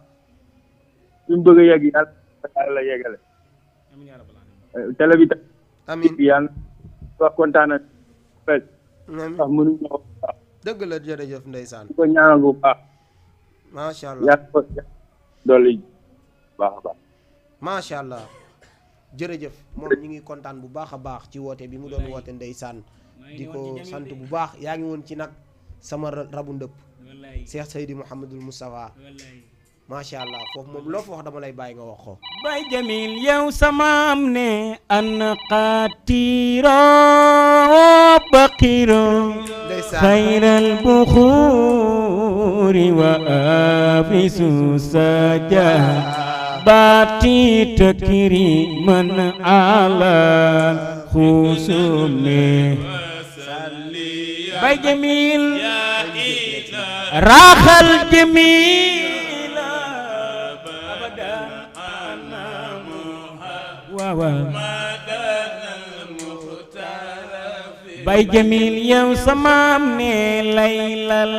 fi mu bëgg a yegg yàlla yeggale télé bi tam amiin yàlla wax kontaan na fes wax mënuñu wax dëgg la jërëjëf ndeysaan di ko ñaanal bu baax macha allah yàlla ko dolli baax a baax macha allah jërëjëf moom ñu ngi kontaan bu baax a baax ci woote bi mu doon woote ndeysaan di ko sant bu baax yaa ngi woon ci nag sama rabu ndëpp Cheikh Seydi Mouhamadul Moustapha macha allah foofu moom loo fa wax dama lay bàyyi nga wax ko bay jamil yow samaam ne an xaatiro baqiro xayral buxuuri wa afisu saja baati takriman alal xusumi bay jamil raaxal jamil waaw bay jamil yow samaam ne laylal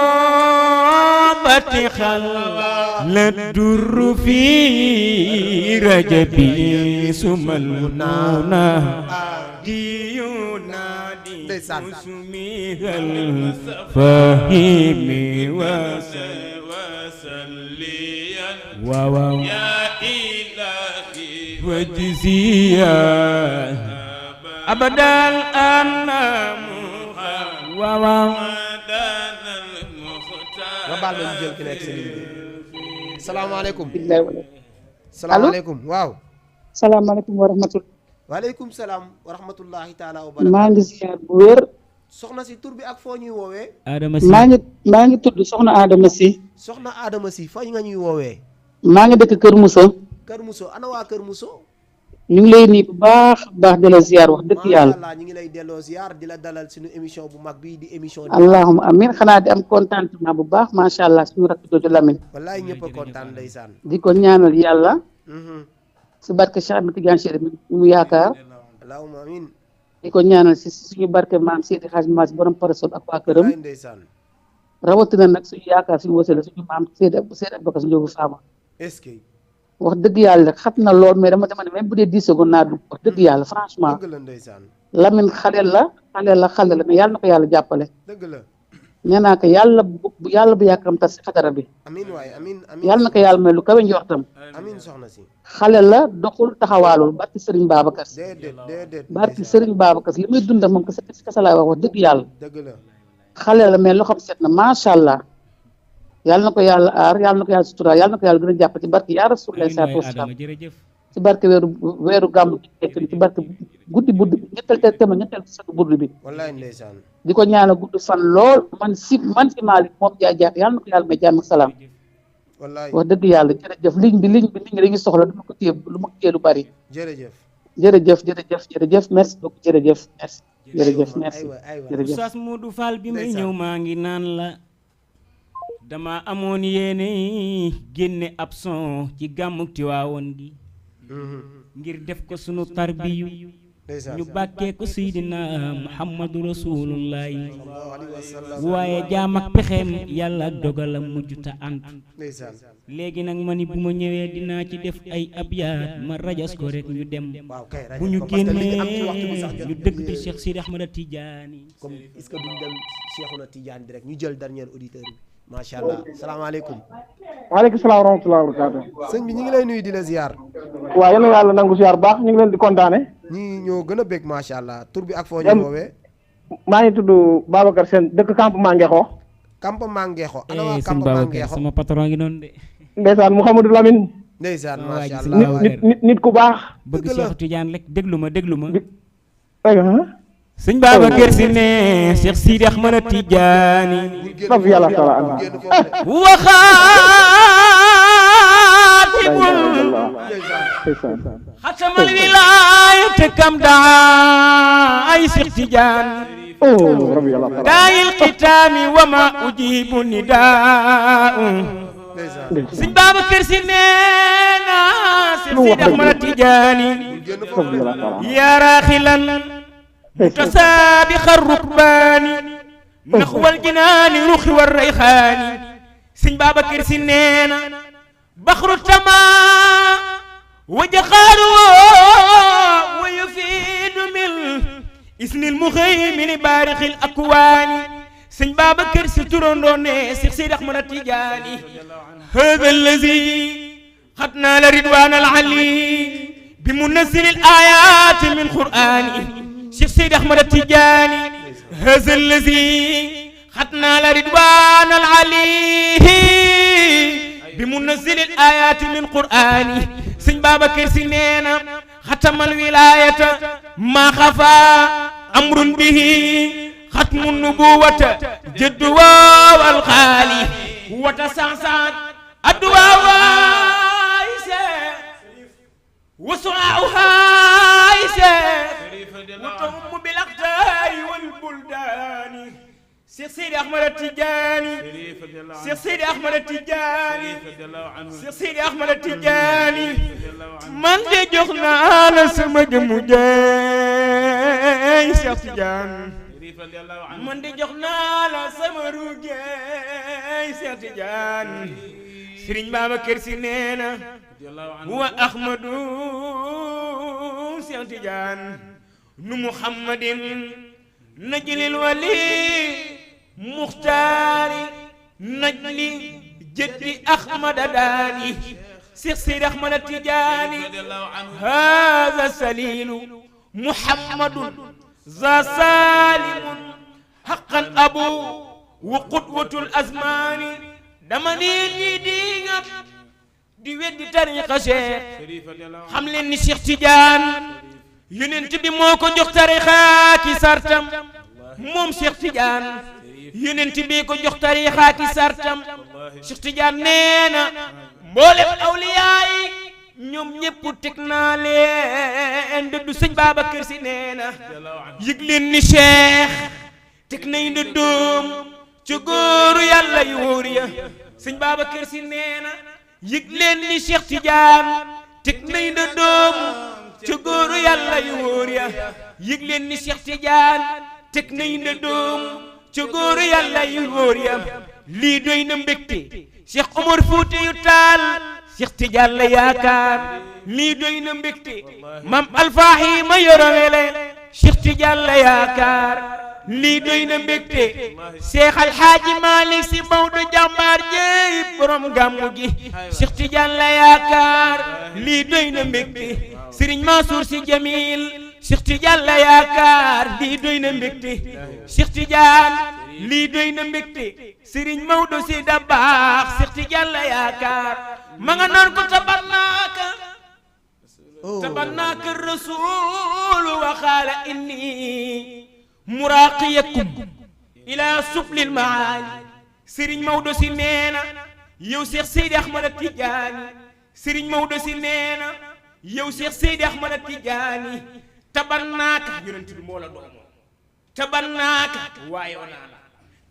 arobati xal la durru fi rajabi sumal nuna diyuna di musumihal fahimi wasalliyan waaw wajziya abadal anamu waaw nga baal ma ñu jël ki nekk si ligne bi salaamaaleykum salaamaaleykum waaw salaamaaleykum wa rahmatulah. waaleykum salaam wa rahmatullahi taala wa barakaatu. maa ngi ziar bu wér. soxna si tur bi ak foo ñuy woowee. Adama si maa ngi tudd soxna Adama si. soxna Adama si foo nga ñuy woowee. maa ngi dëkk Kër Moussa. Kër Moussa ana waa Kër Moussa. ñu ngi lay nii bu baax di la ziar wax dëgg yàlla. macha allah ñu ngi lay delloo ziar di la dalal suñu émission bu mag bii di émission. allahumma amin xanaa di am contentement bu baax macha allah suñu rakk jooju Lamine. wallaay ñëpp a kontaan ndeysaan. di ko ñaanal yàlla. si barke Cheikh Ahmed Tidiane Chérif mu yaakaar. allahumma amin. di ko ñaanal si suñu barke maam Seydi Hadj Mass borom parasol ak waa këram. wallaay ndeysaan. rawatina nag suñu yaakaar suñu wasila suñu maam Seydi Aboubacar Ndiogou Fama. est-ce que. wax dëgg yàlla xam na lool mais dama ne même bu dee 10 secondes naa dugg wax dëgg yàlla franchement dëgg la ndeysaan. Lamine xale la mais yàlla na ko yàlla jàppale. dëgg la. nee naa ko yàlla bu yàkkam tas si xadara bi amin waay amin amin yàlla na ko yàlla may lu kawe njortam amin soxna si xale la doxul taxawaalul barki Serigne Babacar Si déedéet barki Serigne Babacar Si li muy dund ak moom kese laay wax dëgg yàlla dëgg la xale la mais loxoom set na macha allah yàlla na ko yàlla aar yàlla na ko yàlla sutura yàlla na ko yàlla gën a jàpp ci barki yaa Rasulullah sallallahu alayhi wasallam ci barke weeru gàmmu gi nekk ni ci barke guddi budd bi ñetteel sa budd bi wallaay ndeysaan di ko ñaanal gudd fan lool man si Malick moom jaay yàlla na ko yàlla may jàmm ak salaam wallaay wax dëgg yàlla jërëjëf ligne bi nit ñi dañuy soxla du ma ko téye lu bari jërëjëf merci beaucoup jërëjëf merci Oustaz Modou Fall bi may ñëw maa ngi naan la dama amoon yéene génne ab son ci gàmmu Tiwaawoon gi ngir def ko sunu tarbiyu ñu bàkkee ko Seydina Muhammadu Rasulullahi waaye jaam ak pexeem yàlla ak dogalam mujjuta ànd léegi nag ma ni bu ma ñëwee dinaa ci def ay abyaat ma rajas ko rek ñu dem bu ñu génnee ñu dëgg ci Cheikh Sidi Ahmada Tidiane comme est-ce que duñ dem Cheikhouna Tidiane direct ñu jël dernier auditeur bi macha allah salaamaaleykum. waaleykum salaam wa rahmatulah wa barakaatu. sëñ bi ñu ngi lay nuyu di la ziar. waaw yal na yàlla nangu ziar baax ñu ngi leen di kontaane. ñii ñoo gën a bég macha allah tur bi ak foo ñu woowee. maa ngi tudd Babacar Sène dëkk campement Ngexo. campement Ngexo. ana waa sëñ campement Babacar Ngexo sama patron ngi noonu de. ndeysaan Mouhamadou Lamine. ndeysaan macha allah nit ku baax. bëgg Cheikh Tidiane rek déglu ma. sëñ Babacar Si ne Cheikh Sidi Ahmada Tidiane saf yàlla sala an waxaatibul xatamal wilaayate kam daa ay Cheikh Tidiane daayil xitaami wa ma ujibu nidaa sëñ Babacar Si nee na Cheikh Sidi Ahmada Tidiane yaa raaxilan متسابق الركبان نحو الجنان روح والريحان سن بابكر سنين بحر التماء وجخار ويفيد من اسم المخيمن بارخ الأكوان سن بابكر سترون سيد أحمد التجاني هذا الذي قد نال رضوان العلي بمنزل الآيات من قرآن شيخ سيد أحمد التجاني هذا الذي ختنا لرضوان العلي بمنزل الآيات من قرآن سن بابكر سنين ختم الولاية ما خفى أمر به ختم النبوة جد والخالي وتسعسعت الدواء وسعاؤها وتهم بالأقدار والبلدان شيخ سيدي أحمد التجاني شيخ سيدي أحمد التجاني شيخ سيدي أحمد التجاني من دي جوخنا على سمج مجاي شيخ تجاني من دي جوخنا على سمروجاي شيخ تجاني سيرين بابا كرسي نينا هو أحمد شيخ تجاني محمد نجل الولي مختار نجل جد أحمد داني سيد أحمد التجاني هذا سليل محمد ذا سالم حقا أبو وقدوة الأزمان دمني دينا دي ود طريقة شيخ حملني شيخ تجاني yonent bi moo ko jox tarixa ki sartam moom Cheikh Tidiane yonent bi ko jox tarixa ki sartam Cheikh Tidiane nee na mboolem awliyaa yi ñoom ñëpp teg naa leen dëddu sëñ Babacar Si nee na yëg leen ni Cheikh teg nañ dëddoom ci góoru yàlla yu wóor ya sëñ Babacar Si nee na yëg leen ni Cheikh Tidiane teg nañ dëddoom ci góoru yàlla yu wóor ya yëg leen ni Cheikh Tidiane teg nañ ne doom ci góoru yàlla yu wóor ya lii doy na mbégte Cheikh Omar Fouti yu Taal Cheikh Tidiane la yaakaar lii doy na mbégte Mam Alfaahi ma yorowele Cheikh Tidiane la yaakaar lii doy na mbégte Seex Alxaaji Maalik Si Maodo jàmbaar jéy borom gàmmu gi Cheikh Tidiane la yaakaar lii doy na mbégte Serigne Mansour Si Jamil Cheikh Tidiane la yaakaar lii doy na mbégte Cheikh Tidiane lii doy na mbégte Serigne Maodo Si Dabaax Cheikh Tidiane la yaakaar ma nga naan ko tabannaaka rasul wa qaala inni muraqiyakum ila sublil maali Serigne Maodo Si neena yow Cheikh Seydi Ahmad Tidiane Serigne Maodo Si neena yow Cheikh Seydi Ahmad Tidiane tabannaaka yonent bi moo la doomoo tabannaaka waayoo naa la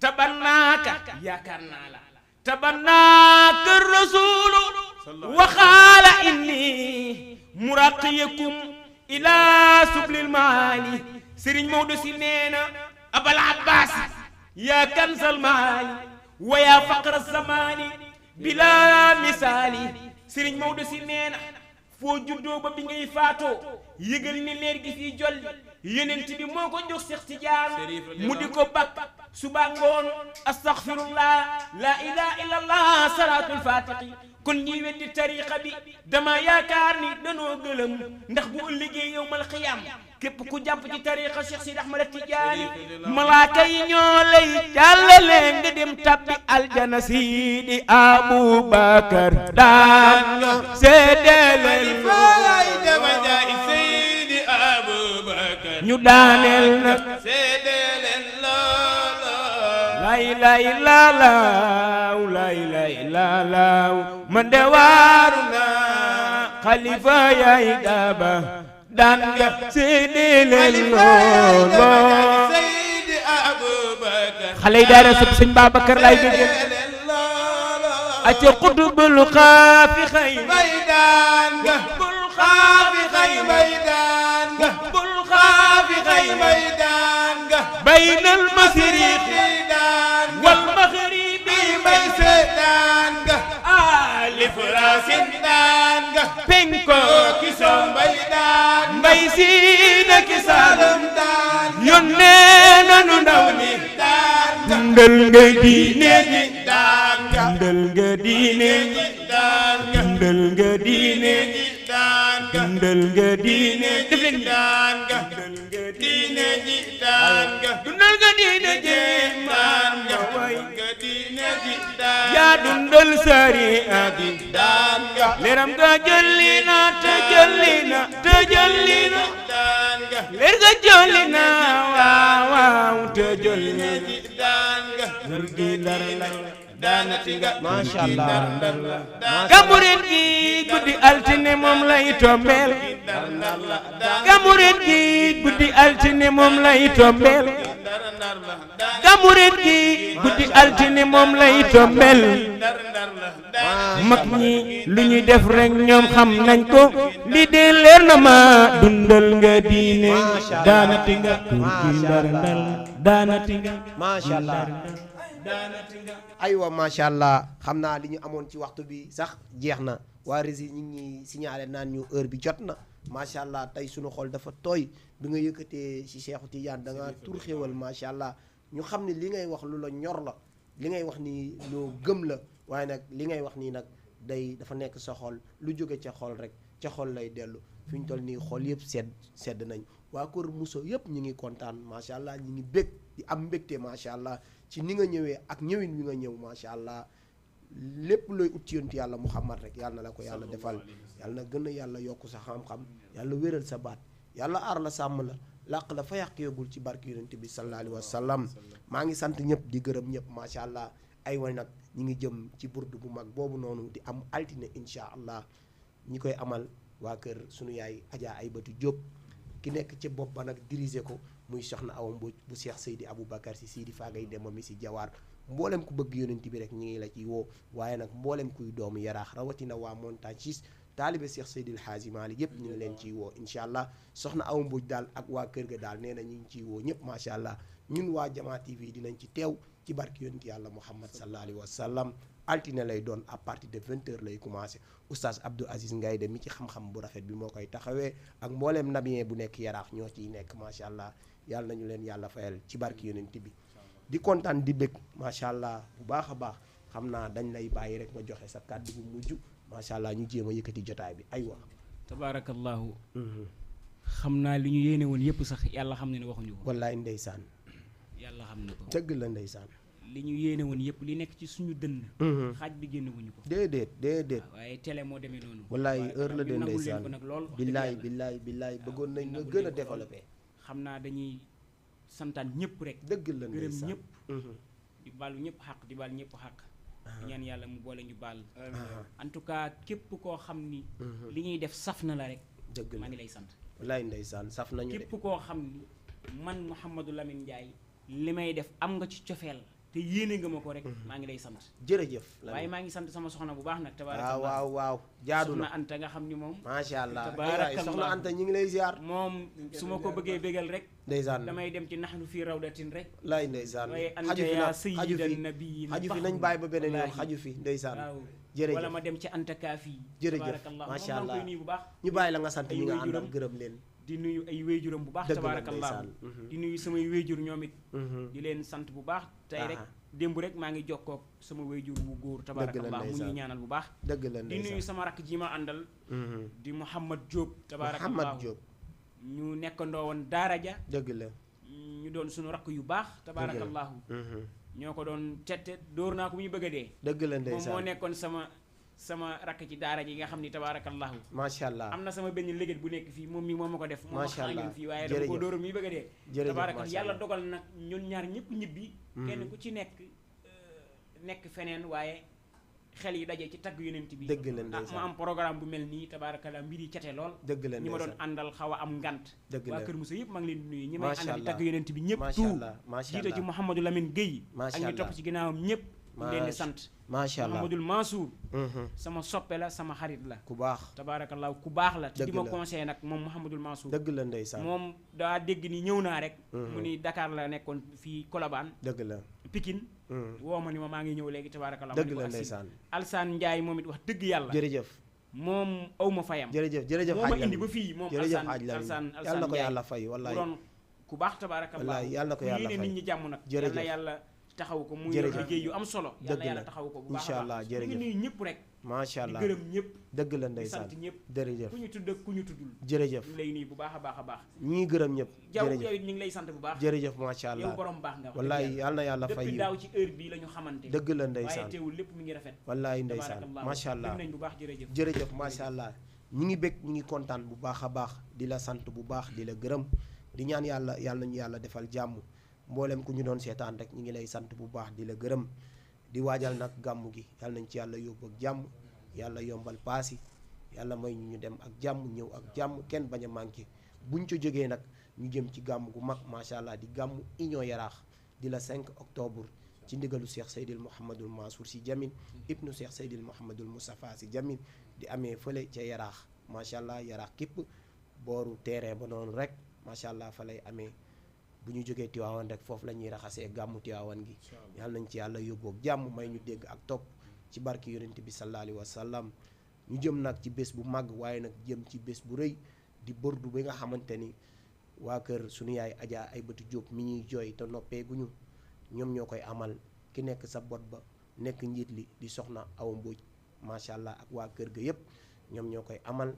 tabannaaka yaakaar naa la tabannaaka rasulu wa qaala inni muraqiyakum ila sublil maali Serigne Maodo Si neena abal abbas ya kansal maali wa ya faqra zamani bila misaali Serigne Maodo Si neena foo juddoo ba bi ngay faatoo yëgal ni leer gi fii jolli yonent bi moo ko jox Cheikh Tidiane mu di ko bakk suba ngoon astaghfirullah la ilaha illallah salatul fatihi kon ñi weddi tariqa bi dama yaakaar ni danoo gëlëm ndax bu ëllëgee yowmal xiyaam képp ku jàpp ci tariqa Cheikh Sidi Ahmad Tidiane malaaka yi ñoo lay jàllale nga dem tabbi aljana Sidi Aboubacar daan nga seedeleel Seydi Aboubacar ñu daaneel nag seedeleel loolo lay lay laalaaw lay lay laalaaw man de waaru naa xalifa yaay daaba daan nga seedeleel loolo Seydi Aboubacar xale yi daara sëb sëñ Babacar lay dégg aca qutbul xaafi xëy baydaan nga bul xaafi xëy baydaan nga bul xaafi xëy baydaan nga baynal masriqi wal maghribi may seetaan nga alif raasin daan nga penko ki sow baydaan mbay siina ki saalum daan yónnee nanu ndaw ni daan nga ndël nga diine ji daan nga ndël nga diine ji daan nga ndël nga diine ji daan nga ndël nga diine def leen daan nga diine ji daan nga dundal nga diine ji daan nga way nga diine ji daan yaa dundal sariya bi daan nga leeram nga jolli na te jolli na te jolli na daan nga leer nga jolli na waaw waaw te jolli na daan nga nur gi ndar la daanati nga Masha Allah. gamurit gi guddi altine moom lay tombeel gamurit gi guddi altine moom lay tombeel gamurit gi guddi altine moom lay tombeel mag ñi lu ñuy def rek ñoom xam nañ ko li de leer na ma dundal nga diine daanati nga tur gi ndar ndar daanati nga Masha Allah. aywa macha allah xam naa li ñu amoon ci waxtu bi sax jeex na waa Rési ñu ngi signalé naan ñu heure bi jot na macha allah tey sunu xol dafa tooy bi nga yëkkatee ci Cheikhu Tidiane da nga tur xéwal macha allah ñu xam ne li ngay wax lu la ñor la li ngay wax ni loo gëm la waaye nag li ngay wax nii nag dafa nekk sa xol lu jóge ca xol rek ca xol lay dellu fi ñu toll nii xol yëpp sedd nañ waa Kër Mousso yëpp ñu ngi kontaan macha allah ñu ngi bég di am mbégte macha allah ci ni nga ñëwee ak ñëwin wi nga ñëw macha allah lépp looy ut ci yonent yàlla Muhammad rek yàlla na la ko yàlla defal yàlla na gën a yàlla yokk sa xam-xam yàlla wéral sa baat yàlla aar la sàmm la làq la fa yàq yogul ci barke yonent bi sallallahu alayhi wa sallam maa ngi sant ñëpp di gërëm ñëpp macha allah ay way nag ñi ngi jëm ci burdu bu mag boobu noonu di am altine incha allah ñi koy amal waa kër sunu yaay Adja Aybatu Diop ki nekk ci bopp ba nag diriger ko muy soxna Awa Mbodj bu Cheikh Seydi Aboubacar si Sidi Fagay Demba mi si Jawaar mboolem ku bëgg yonent bi rek ñu ngi la ci woo waaye nag mboolem kuy doomu yaraax rawatina waa Montagne 6 taalibe Cheikh Seydil Hadji Malick yëpp ñu ngi leen ciy woo incha allah soxna Awa Mbodj daal ak waa kër ga daal nee na ñu ngi ciy woo ñëpp macha allah ñun waa Jama TV dinañ ci teew ci barki yonent yàlla Muhammad sallallahu alayhi wa sallam altine lay doon à partir de 20h lay commencé oustaz Abdou Aziz Ngaye de mi ci xam-xam bu rafet bi moo koy taxawee ak mbooleem nabien bu nekk yaraax ñoo ciy nekk macha allah yàlla nañu leen yàlla fayal ci barki yonent bi di kontaan di bëgg macha allah bu baax a baax xam naa dañ lay bàyyi rek nga joxe sa kàddu bu mujj macha allah ñu jéem a yëkkati jotaay bi aywa. tabaarakallahu xam naa li ñu yéene woon yëpp sax yàlla xam ne ne waxuñu ko. wallaay ndeysaan. yàlla xam na ko. dëgg la ndeysaan. li ñu yéene woon yëpp li nekk ci suñu dënn. xaaj bi génne wuñu ko. déedéet. waaye télé moo demee noonu. wallaay heure la de ndeysaan nag lool. billaay bëggoon nañ nga gën a développé. xam naa dañuy santaan ñëpp rek. dëgg la ndeysaan gërëm ñëpp. di baalu ñëpp xaq di baal ñëpp xaq. di ñaan yàlla mu boole ñu baal. en tout cas képp koo xam ni. li ñuy def saf na la rek. dëgg la maa ngi lay sant. wallaay ndeysaan saf nañu de. képp koo xam ni man Mouhamadou Lamine Ndiaye li may def am nga ci cofeel te yéene nga ma ko rek. maa ngi lay sant. jërëjëf. waaye maa ngi sant sama soxna bu baax nag. tabaarakallah waaw jaadu na soxna Anta nga xam ni moom. macha allah tabaarakallah soxna Anta ñu ngi lay ziar. moom su ma ko bëggee bégal rek. ndeysaan damay dem ci naxnu fii rawdatin rek. laay ndeysaan xaju fi nag xaju fi nañ bàyyi ba beneen yoon xaju fi ndeysaan. jërëjëf wala ma dem ci Anta Kaafi. jërëjëf macha allah moom nuyu bu baax. ñu bàyyi la nga sant ñi nga àndal gërëm leen. di nuyu ay wéyjuram bu baax. tabaarakallah di nuyu samay wéyjur ñoom it. di leen sant bu baax. tey rek démb rek maa ngi jokkoo ak sama wéyjur bu góor. tabaarakallah mu ngi ñaanal bu baax. dëgg la di nuyu sama rakk ji ma àndal. di Mouhamad Diop. tabaarakallah Mouhamad Diop. ñu nekkandoo woon daara ja. dëgg la. ñu doon suñu rakk yu baax. tabaarakallahu ñoo ko doon tette dóor naa ko bu ñu bëgg a dee. dëgg la ndeysaan moom moo nekkoon sama rakk ci daara ji nga xam ni tabaarakallahu macha allah am na sama benn léget bu nekk fii moom mi moo ma ko def. macha allah fii waaye dama ko dóor mi bëgg a dee. jërëjëf tabaarakallah yàlla dogal nag ñun ñaar ñëpp ñibbi. kenn ku ci nekk feneen waaye xel yi daje ci tagg yonent bi. dëgg la ndeysaan ma am programme bu mel nii tabaarakallah mbir yi cate lool. dëgg la ñi ma doon àndal xaw a am ngant. dëgg la waa Kër Moussa yëpp maa ngi leen di nuyu. ñi may macha àndal di allah tagg yonent bi ñëpp. macha allah macha allah jiite ci Mouhamadou Lamine Guèye. macha ak ñi topp ci ginnaawam ñëpp. ñu leen di sant. macha allah Mouhamadoul Mansour. sama soppe la sama xarit la. ku baax tabaarakallah ku baax la. dëgg te di ma conseillé nag moom Mouhamadoul Mansour. dëgg la ndeysaan moom daa dégg ni ñëw naa rek. mu ni Dakar la nekkoon fii Colobane. dëgg la Pikine. woo ma ni ma maa ngi ñëw léegi tabaarakallah. dëgg la ndeysaan Alsaan Ndiaye moom it wax dëgg yàlla. jërëjëf. moom aw ma fayam. jërëjëf moo ma indi ba fii moom Alsaan yàlla na ko yàlla fay wallaay. mu doon ku baax tabaarakallah. wallaay yàlla na ko yàlla fay nit ñi jàmm nag. jërëjëf yàlla yàlla taxaw ko muy jërëjëf liggéey yu am solo. dëgg yàlla taxaw ko bu baax incha allah jërëjëf ñu nuyu ñëpp rek. macha allah di gërëm ñëpp. dëgg la ndeysaan di sant ñëpp. jërëjëf ku ñu tudd ak ku ñu tuddul. jërëjëf ñu lay nuyu bu baax a baax a baax. ñii gërëm ñëpp. jaww yow it ñu ngi lay sant bu baax. jërëjëf macha allah yow borom baax nga. wallaay yàlla na yàlla fay depuis daaw ci heure bii la ñu xamante. dëgg la ndeysaan waaye teewul lépp mi ngi rafet. wallaay ndeysaan macha allah nañ bu baax jërëjëf. jërëjëf macha allah ñi ngi bég ñi ngi kontaan bu baax a baax di la sant bu baax di la gërëm di ñaan yàlla nañu yàlla defal jàmm mboolem ku ñu doon seetaan rek ñi ngi lay sant bu baax di la gërëm di waajal nag gàmmu gi yàlla nañ ci yàlla yóbbu ak jàmm yàlla yombal paasi yàlla may ñu dem ak jàmm ñëw ak jàmm kenn bañ a manqué buñ ca jógee nag ñu jëm ci gàmm gu mag macha allah di gàmmu Union Yaraax di la 5 octobre ci ndigalu Cheikh Seydil Mouhamadul Mansour Sy Djamil ibnu Cheikh Seydil Mouhamadul Moustapha Sy Djamil di amee fële ca Yaraax macha allah Yaraax képp booru terrain ba noonu rek macha allah fa lay amee bu ñu jógee Tiwaawan rek foofu la ñuy raxasee gàmmu Tiwaawan gi yàlla nañ ci yàlla yóbboog jàmm may ñu dégg ak topp ci barki yonent bi sallallahu alayhi wa sallam ñu jëm nag ci bés bu màgg waaye nag jëm ci bés bu rëy di bordu bi nga xamante ni waa kër sunu yaay Adja Aybatu Diop mi ñuy jooy te noppeeguñu ñoom ñoo koy amal ki nekk sa bot ba nekk njiit li di soxna Awa Mbodj macha allah ak waa kër ga yépp ñoom ñoo koy amal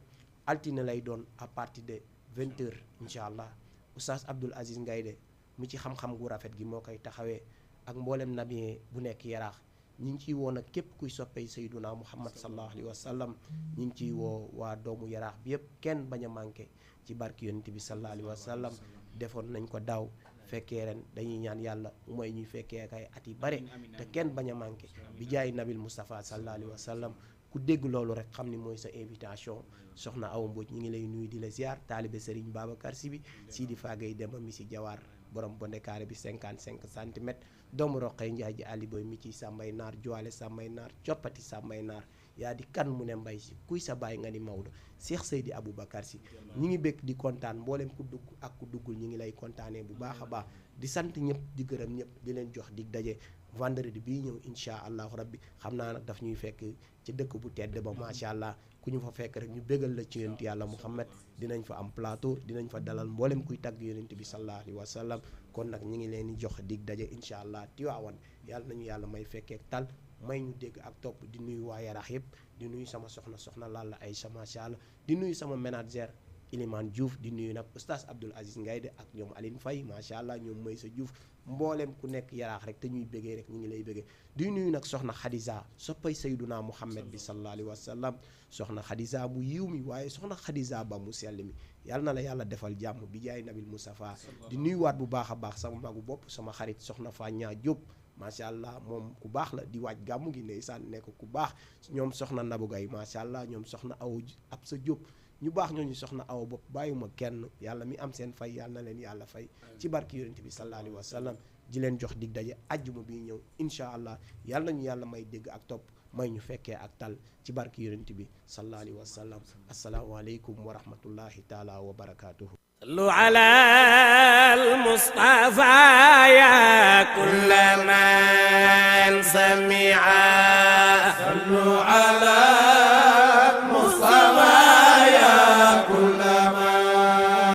altine lay doon à partir de 20h incha allah oustaz Abdoul Aziz Ngayde mu ci xam-xam gu rafet gi moo koy taxawee ak mboolem nabi bu nekk Yaraax ñi ngi ciy woo nag képp kuy soppey sayduna Muhammad sallallahu alayhi wa sallam ñi ngi ciy woo waa doomu Yaraax bi yépp kenn bañ a manqué ci barki yonent bi sallallahu alayhi wa sallam defoon nañ ko daaw fekkee ren dañuy ñaan yàlla mooy ñuy fekkee kay at yi bare te kenn bañ a manqué bi jaay nabil Moustapha sallallahu alayhi wa sallam ku dégg loolu rek xam ni mooy sa invitation soxna Awa Mbodj ñi ngi lay nuyu di la ziar taalibe Serigne Babacar Sy bi Sidi Fagay Demba mi si Jawaar borom bonde carré bi 55 centimètres doomu roqee njaay ji Ali Boy mi ci sàmbay naar joale sàmbay naar coppati sàmbay naar yaa di kan mu ne mbay si kuy sa baay nga ni Maodo Cheikh Seydi Aboubacar Sy ñi ngi bëgg di kontaan mboolem ku dugg ak ku duggul ñi ngi lay kontaanee bu baax a baax di sant ñëpp di gërëm ñëpp di leen jox dig daje vendredi bii ñëw incha allahu rabbi xam naa nag daf ñuy fekk ci dëkk bu tedd ba macha allah ku ñu fa fekk rek ñu bégal la ci yonent yàlla Muhammad dinañ fa am plateau dinañ fa dalal mboolem kuy tagg yonent bi sallallahu alayhi wa sallam kon nag ñu ngi leen di jox dig daje incha allah Tiwaawan yàlla nañu yàlla may fekkee tal may ñu dégg ak topp di nuyu waa Yaraax yëpp di nuyu sama soxna Lalla Aïcha macha allah di nuyu sama manager Ilimane Diouf di nuyu nag oustaz Abdoul Aziz Ngayde ak ñoom Aline Faye macha allah ñoom Maysa Diouf mboolem ku nekk Yaraax rek te ñuy bëggee rek ñu ngi lay bëggee di nuyu nag soxna Khadija soppay Sayyiduna Muhammad bi sallallahu alayhi wa sallam soxna Khadija mu yiw mi waaye soxna Khadija ba mu sell mi yàlla na la yàlla defal jàmm bi jaay nabil Mustafa di nuyuwaat bu baax a baax sama magu bopp sama xarit soxna Fania Diop macha allah moom ku baax la di waaj gàmmu gi ndeysaan nekk ku baax ñoom soxna Nabou Gaye macha allah ñoom soxna aw ab sa Diop ñu baax ñooñu soxna aw bopp bàyyuma kenn yàlla mi am seen fay yàlla na leen yàlla fay ci barki yonent bi sallallahu alayhi wa sallam di leen jox dig daje ajjuma bi ñëw incha allah yàlla nañu yàlla may dégg ak topp may ñu fekkee ak tal ci barki yonent bi sallallahu alayhi wa sallam assalaamu aleykum wa rahmatullahi taala wa barakatuhu صلوا على المصطفى يا كل من سمع صلوا على